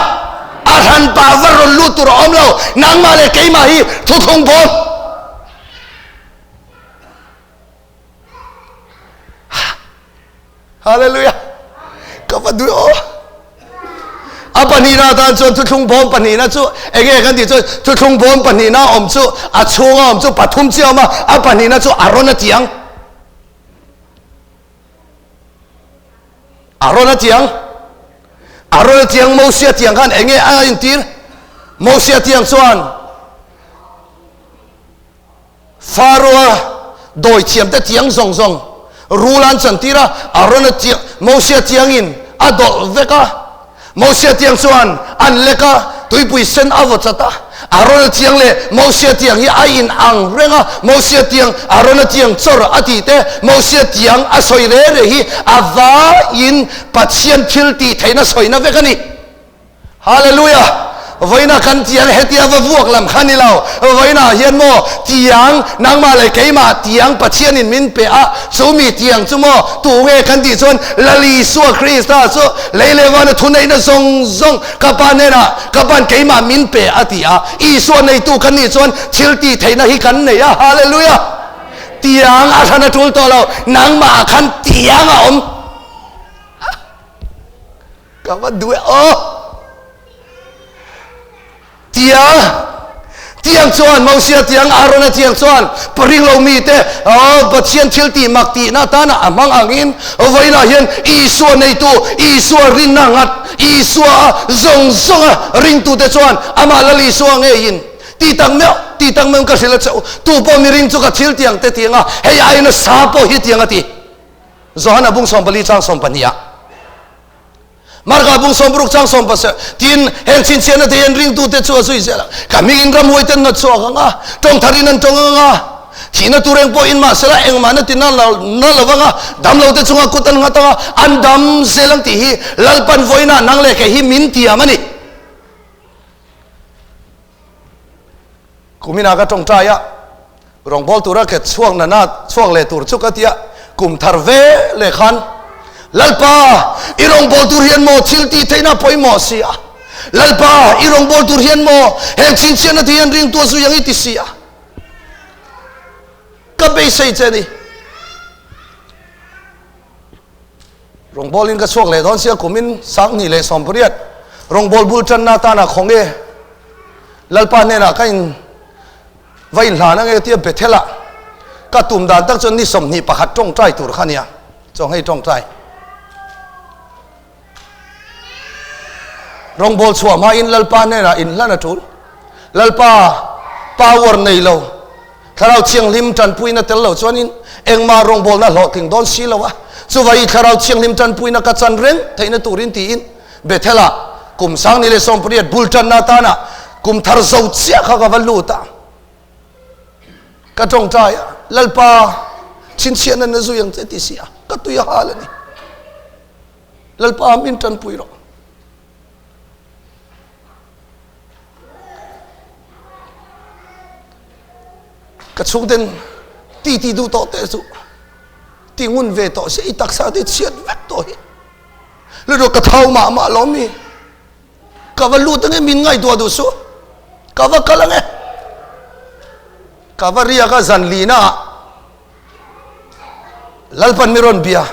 A hranpa va rawn lut tur a awm lo, nangmah leh keimah hi thuthlung bawm. Hallelujah! Ka va duh aw. A pahnihna atan chuan thuthlung bawm pahnihna chu enge kan tih chuan thuthlung bawm pahnihna awm chu a chhunga awm chu pathum chiah a awm a, a pahnihna chu a rawn a ti ang. A rawn a tiang, a rawn a tiang Mosia tiang khan enge a intir? Mosia tiang chuan Faroa dawi thiam te tiang zawng zawng rul an chantir a, a rawn a tiang, Mosia tiangin a dawlh vek a. Mosia tiang chuan an lek a, tuipui sen a vaw chat a. Arona tiang leh Mosia tiang hi a in ang reng a, Mosia tiang, Arona tiang chawr a tih te, Mosia tiang a sawi re re hi a vaiin Pathian thil tih theihna sawina vek a ni. Hallelujah! Vawiina kan tiang hetia va vuak lam kha ni lo, vawiinah hian maw tiang nangmah leh keimah tiang Pathianin min pe a, chumi tiang chu maw tu nge kan tih chuan Lal Isua Krista chu lei leh vana thuneihna zawng zawng ka Pa hnenah ka Pa'n keimah min pe a ti a, Isua neitu kan nih chuan thil tih theihna hi kan nei a, Hallelujah! Tiang a hran a tul tawh lo, nangmah ah khan tiang a awm. Ka va duh e aw! Tiang, tiang chuan Mosia tiang, Aarona tiang chuan paring lo mite aw Pathian thil tih mak tihna atana a hmang angin vawiinah hian Isua neitu, Isua rinna nghat, Isua zawng zawnga ringtute chuan amah Lal Isua ngeiin ti tak meuh, ti tak meuh ka hrilh a che u, tu pawh mi ring chu ka thil tiang te tiang a, hei aiin a sa pawh hi tiang a ti. Johana bung 14 chang 12 ah. Marka bung 60 chang 17 tin heng chhinchhiahna te hian ringtute chu a zui zel a, ka hmingin ramhuai ten na chhuak ang a, tawng tharin an tawng ang a, thihna tur eng pawhin mahsela engmahna ti na na lo vang a, damlote chunga kut an nghat ang a, an dam zel ang tih hi Lalpan vawiinah nang leh kei hi min tiam a ni. Kuminah ka tawngtai a, rawngbâwl tura ke chhuak nana chhuak leh tur chu ka ti a, kum thar ve leh khan, Lalpa, i rawngbâwl tur hian maw thil tih theihna pawimawh si a? Lalpa, i rawngbâwl tur hian maw heng chhinchhiahna te hian ringtu a zui ang i ti si a? Ka beisei che a ni. Rawngbâwlin ka chhuak leh dawn sia, kumin 2018 rawngbâwl bul ṭanna atana khaw nge Lalpa hnenah ka in va inhlan ange tia Bethel-ah ka tum dan tak chuan ni 21 ṭawngṭai tur kha nia, chawnghei ṭawngṭai. Rawngbâwl chhuah hmain Lalpa hnenah inhlan a ṭul. Lalpa power nei lo, Thlarau Thianghlim ṭanpuina tel lo chuanin engmah rawngbâwlna hlawhtling dawn si lo a, chuvai Thlarau Thianghlim ṭanpuina ka chan reng theihna turin tiin Bethel-ah kum 2018 bul ṭanna atana. Kum thar zo chiah kha ka va lut a, ka tawngtai a, Lalpa, chhinchhiahna na zui ang che ti si a, ka tui a hal a ni. Lalpa min tanpui rawh. Ka chhungten ti ti duh tawh teh chu ti ngun ve tawh se i taksa te chhiat vek tawh hi. Lutuk ka thau mah mah lawm mi. Ka va lut ange min ngaihtuah duh suh. Ka va kal ange. Ka va riak a zan lina ah Lalpan mi rawn bia.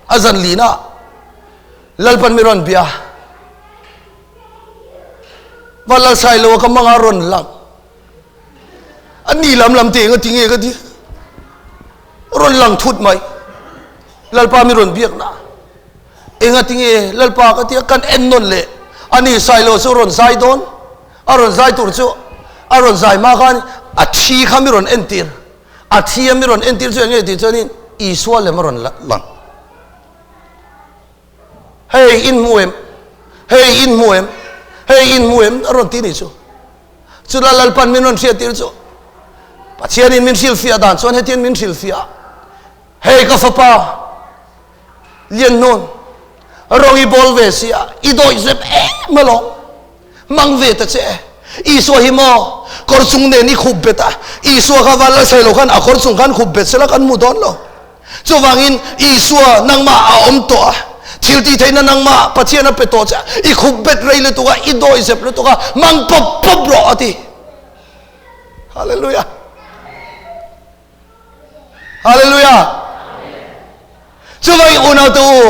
A zan lina ah Lalpan mi rawn bia. Va lal sai lo ka manga rawn lang. A ni lam lam te nga ti nge ka ti. Rawn lang thut mai. Lalpa mi rawn biak na. Engatinge Lalpa ka tia kan en nawn leh a ni Sailo chu rawn zai dawn a rawn zai tur chu a rawn zai hma khan a thi kha mi rawn entir a thi a mi rawn entir chu enge tih chuanin Isua lem a rawn lang hei in hmu em hei in hmu em hei in hmu em a rawn ti ni chu chula Lalpan min rawn hriat tir chu Pathianin min hrilhfiah dan chuan hetian min hrilhfiah hei ka fapa Lian nawn rawng i bawl ve si a, i dawih zep em alawm. Mang ve ta che. Isua hi maw kawr chung nen i khup bet a, Isua kha van lalsai lo khan a kawr chung khan khup bet sela kan hmu dawn lo. Chuvangin Isua nangmah a awm tawh a, thil tih theihna nangmah Pathian a pe tawh che a, i khup bet rei lutuk a, i dawih zep lutuk a, mang pawp pawp rawh a ti. Hallelujah. Hallelujah. Chuvangin unaute u,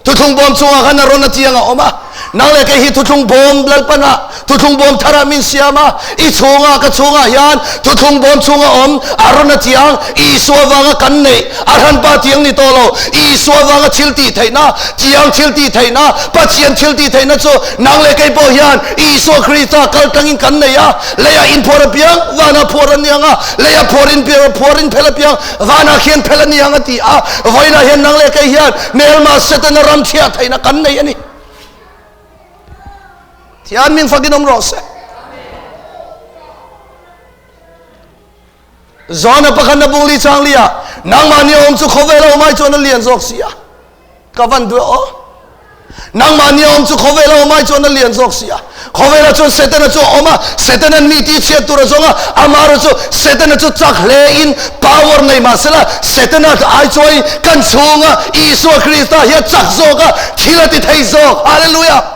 thuthlung bawm chungah khan a rawn a chiang a awm a. Nang leh kei hi thuthlung bawm Lalpana thuthlung bawm tharah min siam a. I chhungah ka chhungah hian thuthlung bawm chhunga awm a rawn a chiang Isua vanga kan neih a hranpa chiang ni tawh lo. Isua vanga thil tih theihna chiang thil tih theihna Pathian thil tih theihna chu nang leh kei pawh hian Isua Krista kal tangin kan nei a. Leiah inphuar apiang vanah phuar an ni ang a, leiah phuar in phuar in phel apiang vanah khian phel a ni ang a ti a. Vawiinah hian nang leh kei hian hmelma Setana ram chhiah theihna kan nei a ni. Thian ming fakin awm rawh se. Zona pakhat na bungli changli ah nangmah ni awm chu khawvel a awm ai chuan a lian zawk si a. Ka van duh aw. Nangmah ni awm chu khawvel a awm ai chuan a lian zawk si a. Khawvelah chuan Setana chu a awm a, Setanan mi tih chhiat tur a zawng a, amaherawh chu Setana chu chak hle in power nei mah sela, Setana ai chuan kan chhunga Isua Krista hi a chak zawk a, thil a ti thei zawk. Hallelujah!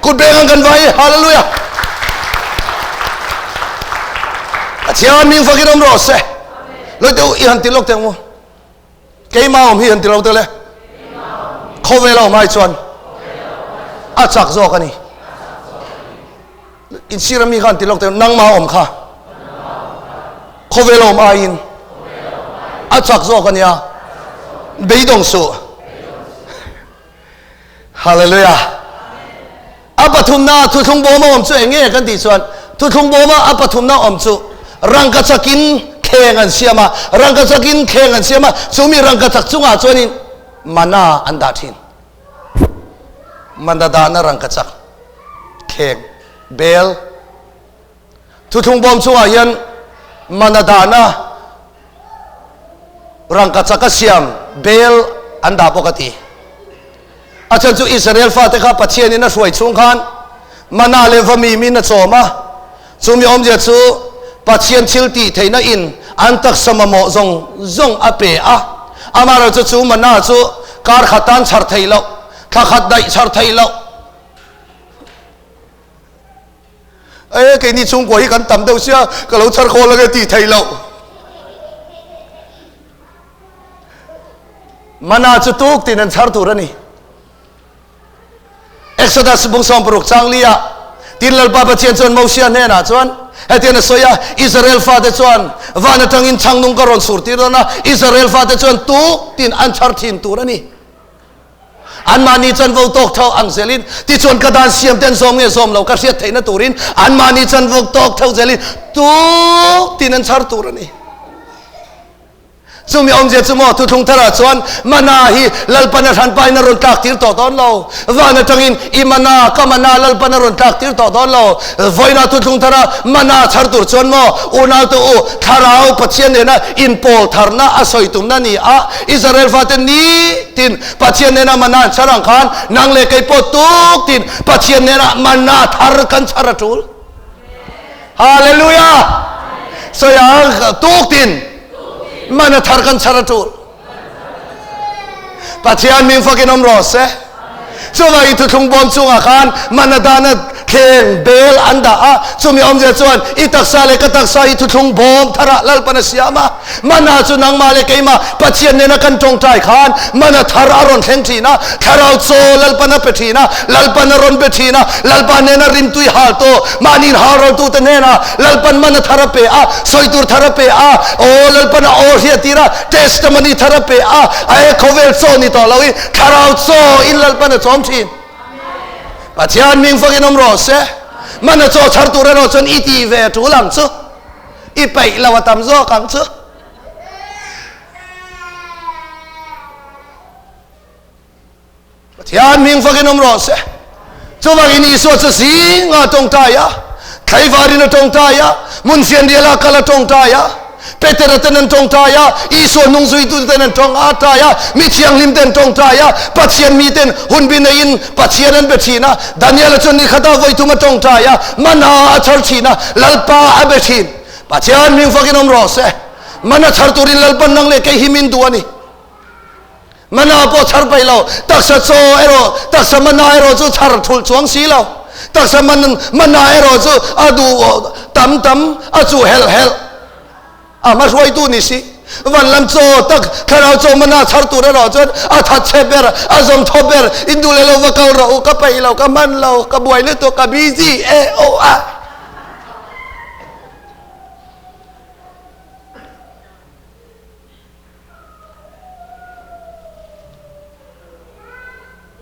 Kut beng ang kan vai e. Hallelujah! Pathian ming fakin awm rawh se. Lawih deuh i han ti lawk teh ang u. Keimah awm hi han ti lo teh le. Khawvel a awm ai chuan a chak zawk a ni. Insir ami kha han ti lawk teh nangmah awm kha khawvel a awm aiin a chak zawk a nia. Beidawng suh. Hallelujah. A pathumna thuthlung bawma awm chu eng nge kan tih chuan thuthlung bawma a pathumna awm chu rangkachakin thleng an siam a, rangkachakin thleng an siam a, chumi rangkachak chungah chuanin mana an dah thin. Mana dahna rangkachak thleng bel. Thuthlung bawm chungah hian mana dahna rangkachak a siam bel an dah bawk a ti. A chhan chu Israel fate kha Pathianin a hruai chhung khan mana leh vamim in a chawm a, chumi awmzia chu Pathian thil tih theihna in an taksa mamawh zawng zawng a pe a. Amaherawhchu chu mana chu kar khat tan chhar theih loh, thla khat daih chhar theih loh, E keini chhungkua hi kan tam deuh sia ka lo chhar khawl ange tih theih loh. Mana chu tuk tin an chhar tur a ni. Exodus bung 60 chang li ah tin Lalpa Pathian chuan Mosia hnenah chuan hetian a sawi a, Israel fate chuan van atangin chhang nung ka rawn sur tir dawn a, Israel fate chuan tuk tin an chhar thin tur a ni. Anmahni chanvo tawk tho ang zelin, tichuan ka dan siam ten zawm nge zawm lo ka hriat theihna turin anmahni chanvo tawk tho zelin tuk tin an chhar tur a ni. Chumi awmzia chu maw thuthlung tharah chuan mana hi Lalpan a hranpain a rawn tlak tir tawh dawn lo. Van atangin i mana, ka mana Lalpan a rawn tlak tir tawh dawn lo. Vawiinah thuthlung thara mana chhar tur chuan maw unaute u Thlarau Pathian nena inpawl tharna a sawi tumna ni a, Israel fate nitin Pathian nena mana an chhar ang khan nang leh kei pawh tuktin Pathian nena mana thar kan chhar a tul. Hallelujah! Sawi ang tuktin mana thar kan chhar a tul. Pathian min fakin awm rawh se. Chuvangin thuthlung bawm chungah khan mana dana thleng bel an dah a, chumi awmzia chuan i taksa leh ka taksa hi thuthlung bawm tharah Lalpan a siam a. Mana chu nangmah leh keimah Pathian nena kan tawngtai khan mana thar a rawn thleng thin a, Thlarau chaw Lalpan a pe thin a, Lalpan a rawn be thin a, Lalpa nena rimtui hal tawh mahni inhalrawltute hnenah Lalpan mana thar a pe a, sawi tur thar a pe a, aw Lalpan a aw hriattir a, testimony thar a pe a, ae khawvel chaw ni tawh loin Thlarau chaw in Lalpan a chawm thin. Pathian hming fakin awm rawh se. Mana chaw chhar tur erawh chuan i ti ve tul ang chu. I peih lo a tam zawk ang chu. Pathian hming fakin awm rawh se. Chuvangin Isua chu zinga tawngtai a, thlaivarin a tawngtai a, hmun fianriala kal a tawngtai a, Petera ten an tawngtai a, Isua hnung zuitu ten an tawng a tai a, mi thianghlim ten tawngtai a, Pathian mi ten hunbi neiin Pathian an be thin a, Daniela chuan ni khatah vawi thum a tawngtai a, mana a chhar thin a, Lalpa a be thin. Pathian hming fakin awm rawh se. Mana chhar turin Lalpan nang leh kei hi min duh a ni. Mana pawh chhar peih lo, taksa chaw erawh, taksa mana erawh chu chhar thulh chuang si lo. Taksa man, mana erawh chu a duh tam tam, a chuh helh helh. A hma hruaitu ni si. Van lam chaw tak, thlarau chaw mana chhar tur erawh chuan a that chhe ber, a zawm thaw ber, in duh leh lo va kal rawh u, ka peih lo, ka hman lo, ka buai lutuk, ka busy e aw a.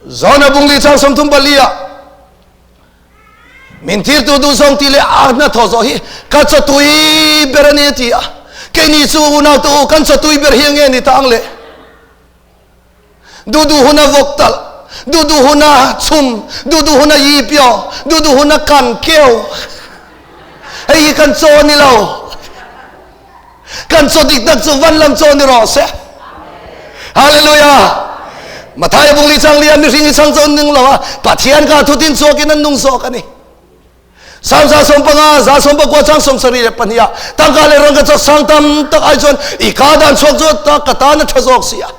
Zona bungli chang 34 ah min thirtu duh zawng ti leh a hna thaw zawh hi ka chawtui ber a ni a ti a keini chu unau te u kan chawtui ber hi nge ni ta ang le duh duh huna vawk talh duh duh huna chhum duh duh huna yi pio duh duh huna kan keu hei hi kan chaw ni lo Kan chaw dik tak chu van lam chaw ni rawh se. Hallelujah. Mathai bung li chang li a mihring hi chang chaw ning lo a Pathian ka thutin chuakin an nung zawk ani. Sam 150 190 chang 72 ah tangka le rang ka chak sang tam tak ai chuan i ka dan chuak chu ta ka tan a tha zawk si a.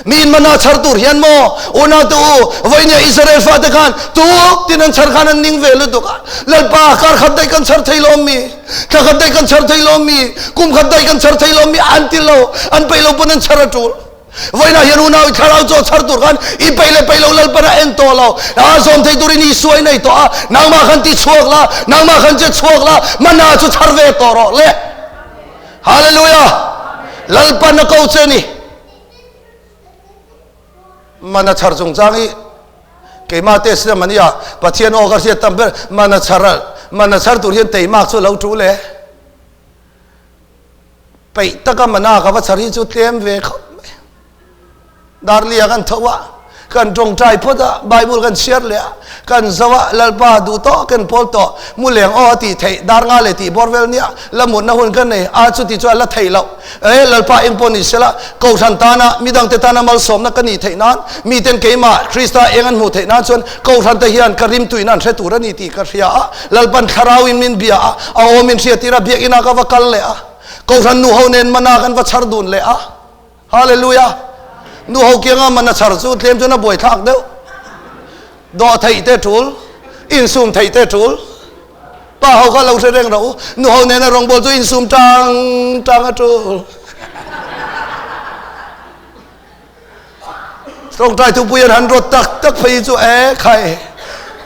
Mi in mana chhar tur hian maw unau te u vawinia Israel fate khan tuk tin an chhar khan an ning ve lutuk a Lalpa kar khat daih kan chhar thei lawm mi thla khat daih kan chhar thei lawm mi kum khat daih kan chhar thei lawm mi an ti lo an peih lo pawn an chhar a tul vawiinah hian unau i thlarau chaw chhar tur khan i peih leh peih lo Lalpan a en tawh lo a zawm thei turin Isua i nei tawh a nangmah khan ti chhuak la nangmah khan che chhuak la mana chu chhar ve tawh rawh le Hallelujah Lalpan a ko che ni Mana chhar chungchang hi keimah te siam ania Pathian aw ka hriat tam ber mana chhar mana chhar tur hian teimak chu lo tul e peih taka mana ka va chhar hi chu tlem ve khawp mai Darlia kan tho a kan tawngtai phawt a Bible kan chhiar leh a kan zo a Lalpa duh tawh kan pawl tawh mu leng aw a tih theih dar nga leh tih bawr vel nia la mutna hun ka nei a chuti chuan la theih loh E Lalpa eng pawh ni sela, Kohhran tana midangte tana malsawmna ka nih theih nan, miten keimah Krista eng an hmuh theih nan chuan Kohhran te hian ka rimtuina an hre tur a ni tih ka hria a. Lalpan thlarauin min bia a, a awm in hriattir a, biakinah ka va kal leh a. Kohhran nuho nen mana kan va chhar dun leh a. Hallelujah! Nuho kianga mana chhar chu tlem chuan a buaithlak deuh. Dawh theih te tul, insum theih te tul. Pa ho kha lo hre reng rawh u. Nu ho nena rawngbawl chu insum tang tang a tul. Tawngtai thupui an han rawt tak tak phei chu e khai.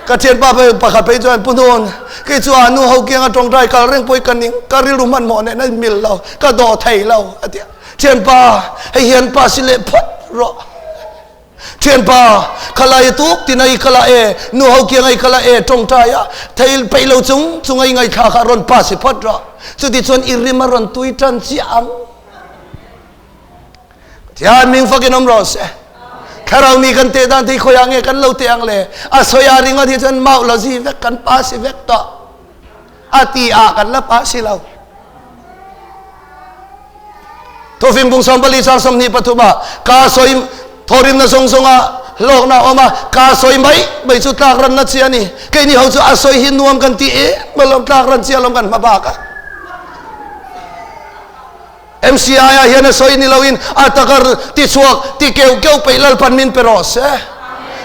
Ka thianpa phei pakhat phei chuan pu hnuan kei chu a nu ho kianga tawngtai kal reng pawh i ka ning ka rilru hmanhmawh nen a mil lo ka dawh thei lo a ti a. Thianpa hei hian pa si leh phawt rawh. Thianpa, khalai tuk tin ai khala e, nu ho kiang ai khala e, tawngtai a, thei peih lo chung chung ai ngaithla kha rawn pass i phawt rawh. Chuti chuan i rim a rawn tui tan chiah ang. Thian ming fakin awm rawh se. Thlarau mi kan teh dan te hi khawiah nge kan lo teh ang le? A sawi a ringawt hi chuan mau la zi vek kan pa si vek tawh. A ti ah kan la pa si lo. Thufing bung 24 chang 23 ah ka sawi thawrimna zawng zawng ah hlawkna a awm a, ka sawi mai mai chu tlak ranna chi a ni. Keini ho chu a sawi hi nuam kan ti em alawm, tlak ran chi alawm kan hma bak a. MCI ah hian a sawi ni loin a takar ti chhuak ti keuh keuh peih Lalpan min pe rawh se.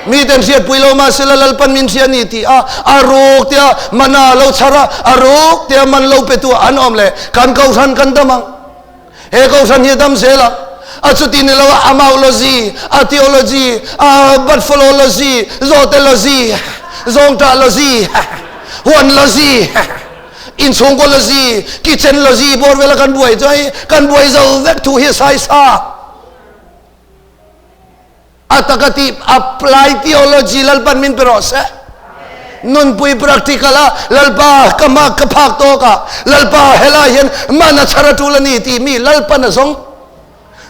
Mi ten hriatpui lo mahsela Lalpan min hria ni ti a, a ruk tia mana lo chhar a, a ruk tia man lo pe tu an awm le kan kohhran kan dam ang. He kohhran hi a dam zel ang. A chuti ni lo a amaulogy, a theology, a buffalology, zawtelogy, zawngṭahlogy, huanlogy, Inchhungkaw lozi, kitchen lozi bawr vela kan buai chu hei kan buai zo vek thu hi sai sa. A taka ti apply theology Lalpan min pe rawh se. Nunpui practical a Lalpa ka hma ka phak tawk a Lalpa helai hian man a chhar a tul a ni tih mi Lalpan a zawng.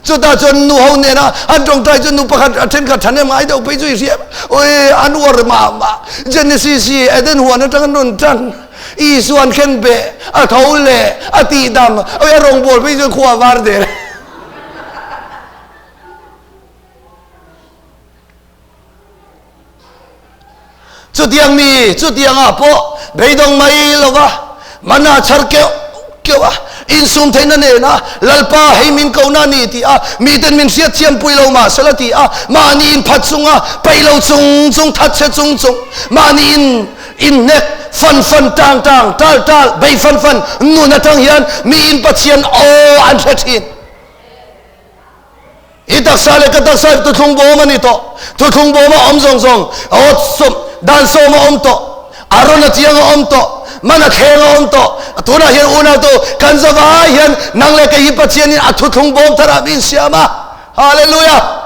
Chutah chuan nu ho nena an tawngtai chu nu pakhat a thenkhat thahnem ngai deuh phei chu i hria oi an uar mah mah Genesis hi Eden huan atang an rawn tan Isua an khen beh a tho leh a tihdam oi a rawngbâwl phei chuan khua a var der. Chutiang mi, chutiangah pawh beidawng mai lova mana chhar keuh keuh a, insum theihna nena Lalpa hei min kohna a ni tih a, miten min hriatthiam pui lo mah sela tih a, mahni inphat chunga peih lo chung chung, thatchhe chung chung, mahni in inhnek fan fan, tang tang, tal tal, bei fan fan nun atang hian miin Pathian aw an hre thin. I taksa leh ka taksa hi thuthlung bawm a ni tawh. Thuthlung bawm a awm zawng zawng, awt sawm, dan sawm a awm tawh, Arona chiang a awm tawh, mana thleng a awm tawh. Tunah hian unautu kan zavai hian nang leh kei hi Pathianin a thuthlung bawm tharah min siam a. Hallelujah!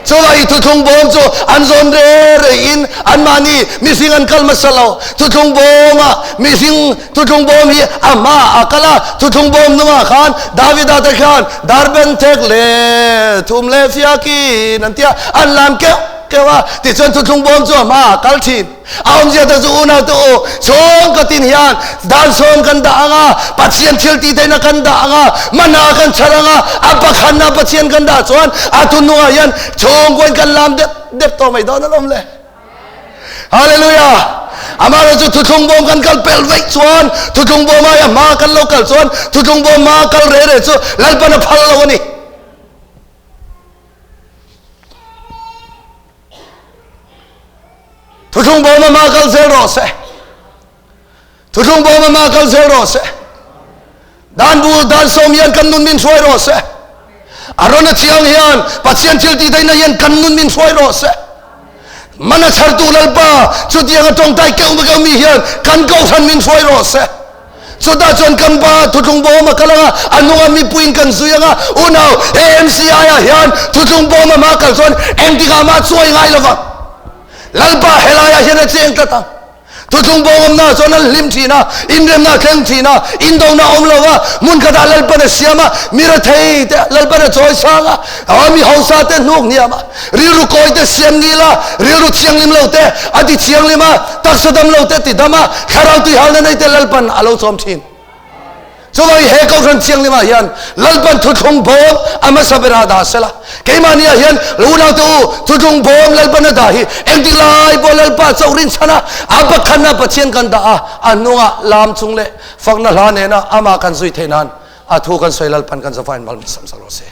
Chuvah i thuthlung bawm chu an zawn re re in anmahni mihring an kal hmasa lo. Thuthlung bawma mihring Thuthlung bawm hi a hma a kal a, thuthlung bawm hnungah khan Davida te khan darben thek leh thum leh fiakin an ti a, an lam keuh keuh a, tichuan thuthlung bawm chu a hma a kal thin. A awmzia te chu unau te u, chhawng ka tin hian dan sawm kan dah ang a, Pathian thil tih theihna kan dah ang a, mana kan chhar ang a, a pakhatna Pathian kan dah chuan a thunhnungah hian chhawngkuain kan lam dep dep tawh mai dawn alawm le. Hallelujah! Amaherawh chu thuthlung bawm kan kal pel veih chuan thuthlung bawm aia hma kan lo kal chuan thuthlung bawm hma kal re re chu Lalpan a phal lo a ni. Thuthlung bawm a hma kal zel rawh se. Thuthlung bawm a hma kal zel rawh se. Dan bu dan sawm hian kan nun min hruai rawh se. A rawn a chiang hian Pathian thil tih theihna hian kan nun min hruai rawh se. Mana chhartu Lalpa chutiang a tawngtai keuh keuh mi hian kan kohhran min hruai rawh se. Chutah chuan kan pa thuthlung bawm a kal anga a nunga mipuiin kan zui anga unau he MCI ah hian thuthlung bawm a hma kal chuan engtikah mah chuai ngai lovang. Lalpa helaiah hian a cheng tlat ang. Thuthlung bawngawmna chuan an hlim thin a, inremna a thleng thin a, indona a awm lo va, hmun khatah Lalpan a siam a, mi rethei te Lalpan a chawi sang a, mi hausa te hnuk hniam a, rilru kawi te siam ngil a, rilru thianghlim lo te a ti thianghlim a, taksa dam lo te ti dam a, thlarau tuihalna nei te Lalpan a lo chawm thin. Chuvangin he Kohhran Thianghlimah hian Lalpan thuthlung bawm a hmasa berah dah sela. Keimahniah hian unaute u, thuthlung bawm Lalpan a dah hi engtik lai pawh Lalpa chauh rinchhana a pakhatna Pathian kan dah a, a hnungah lam chung leh fakna hla nena amah kan zui theih nan a thu kan sawi Lalpan kan zafain mal min sam sak rawh se.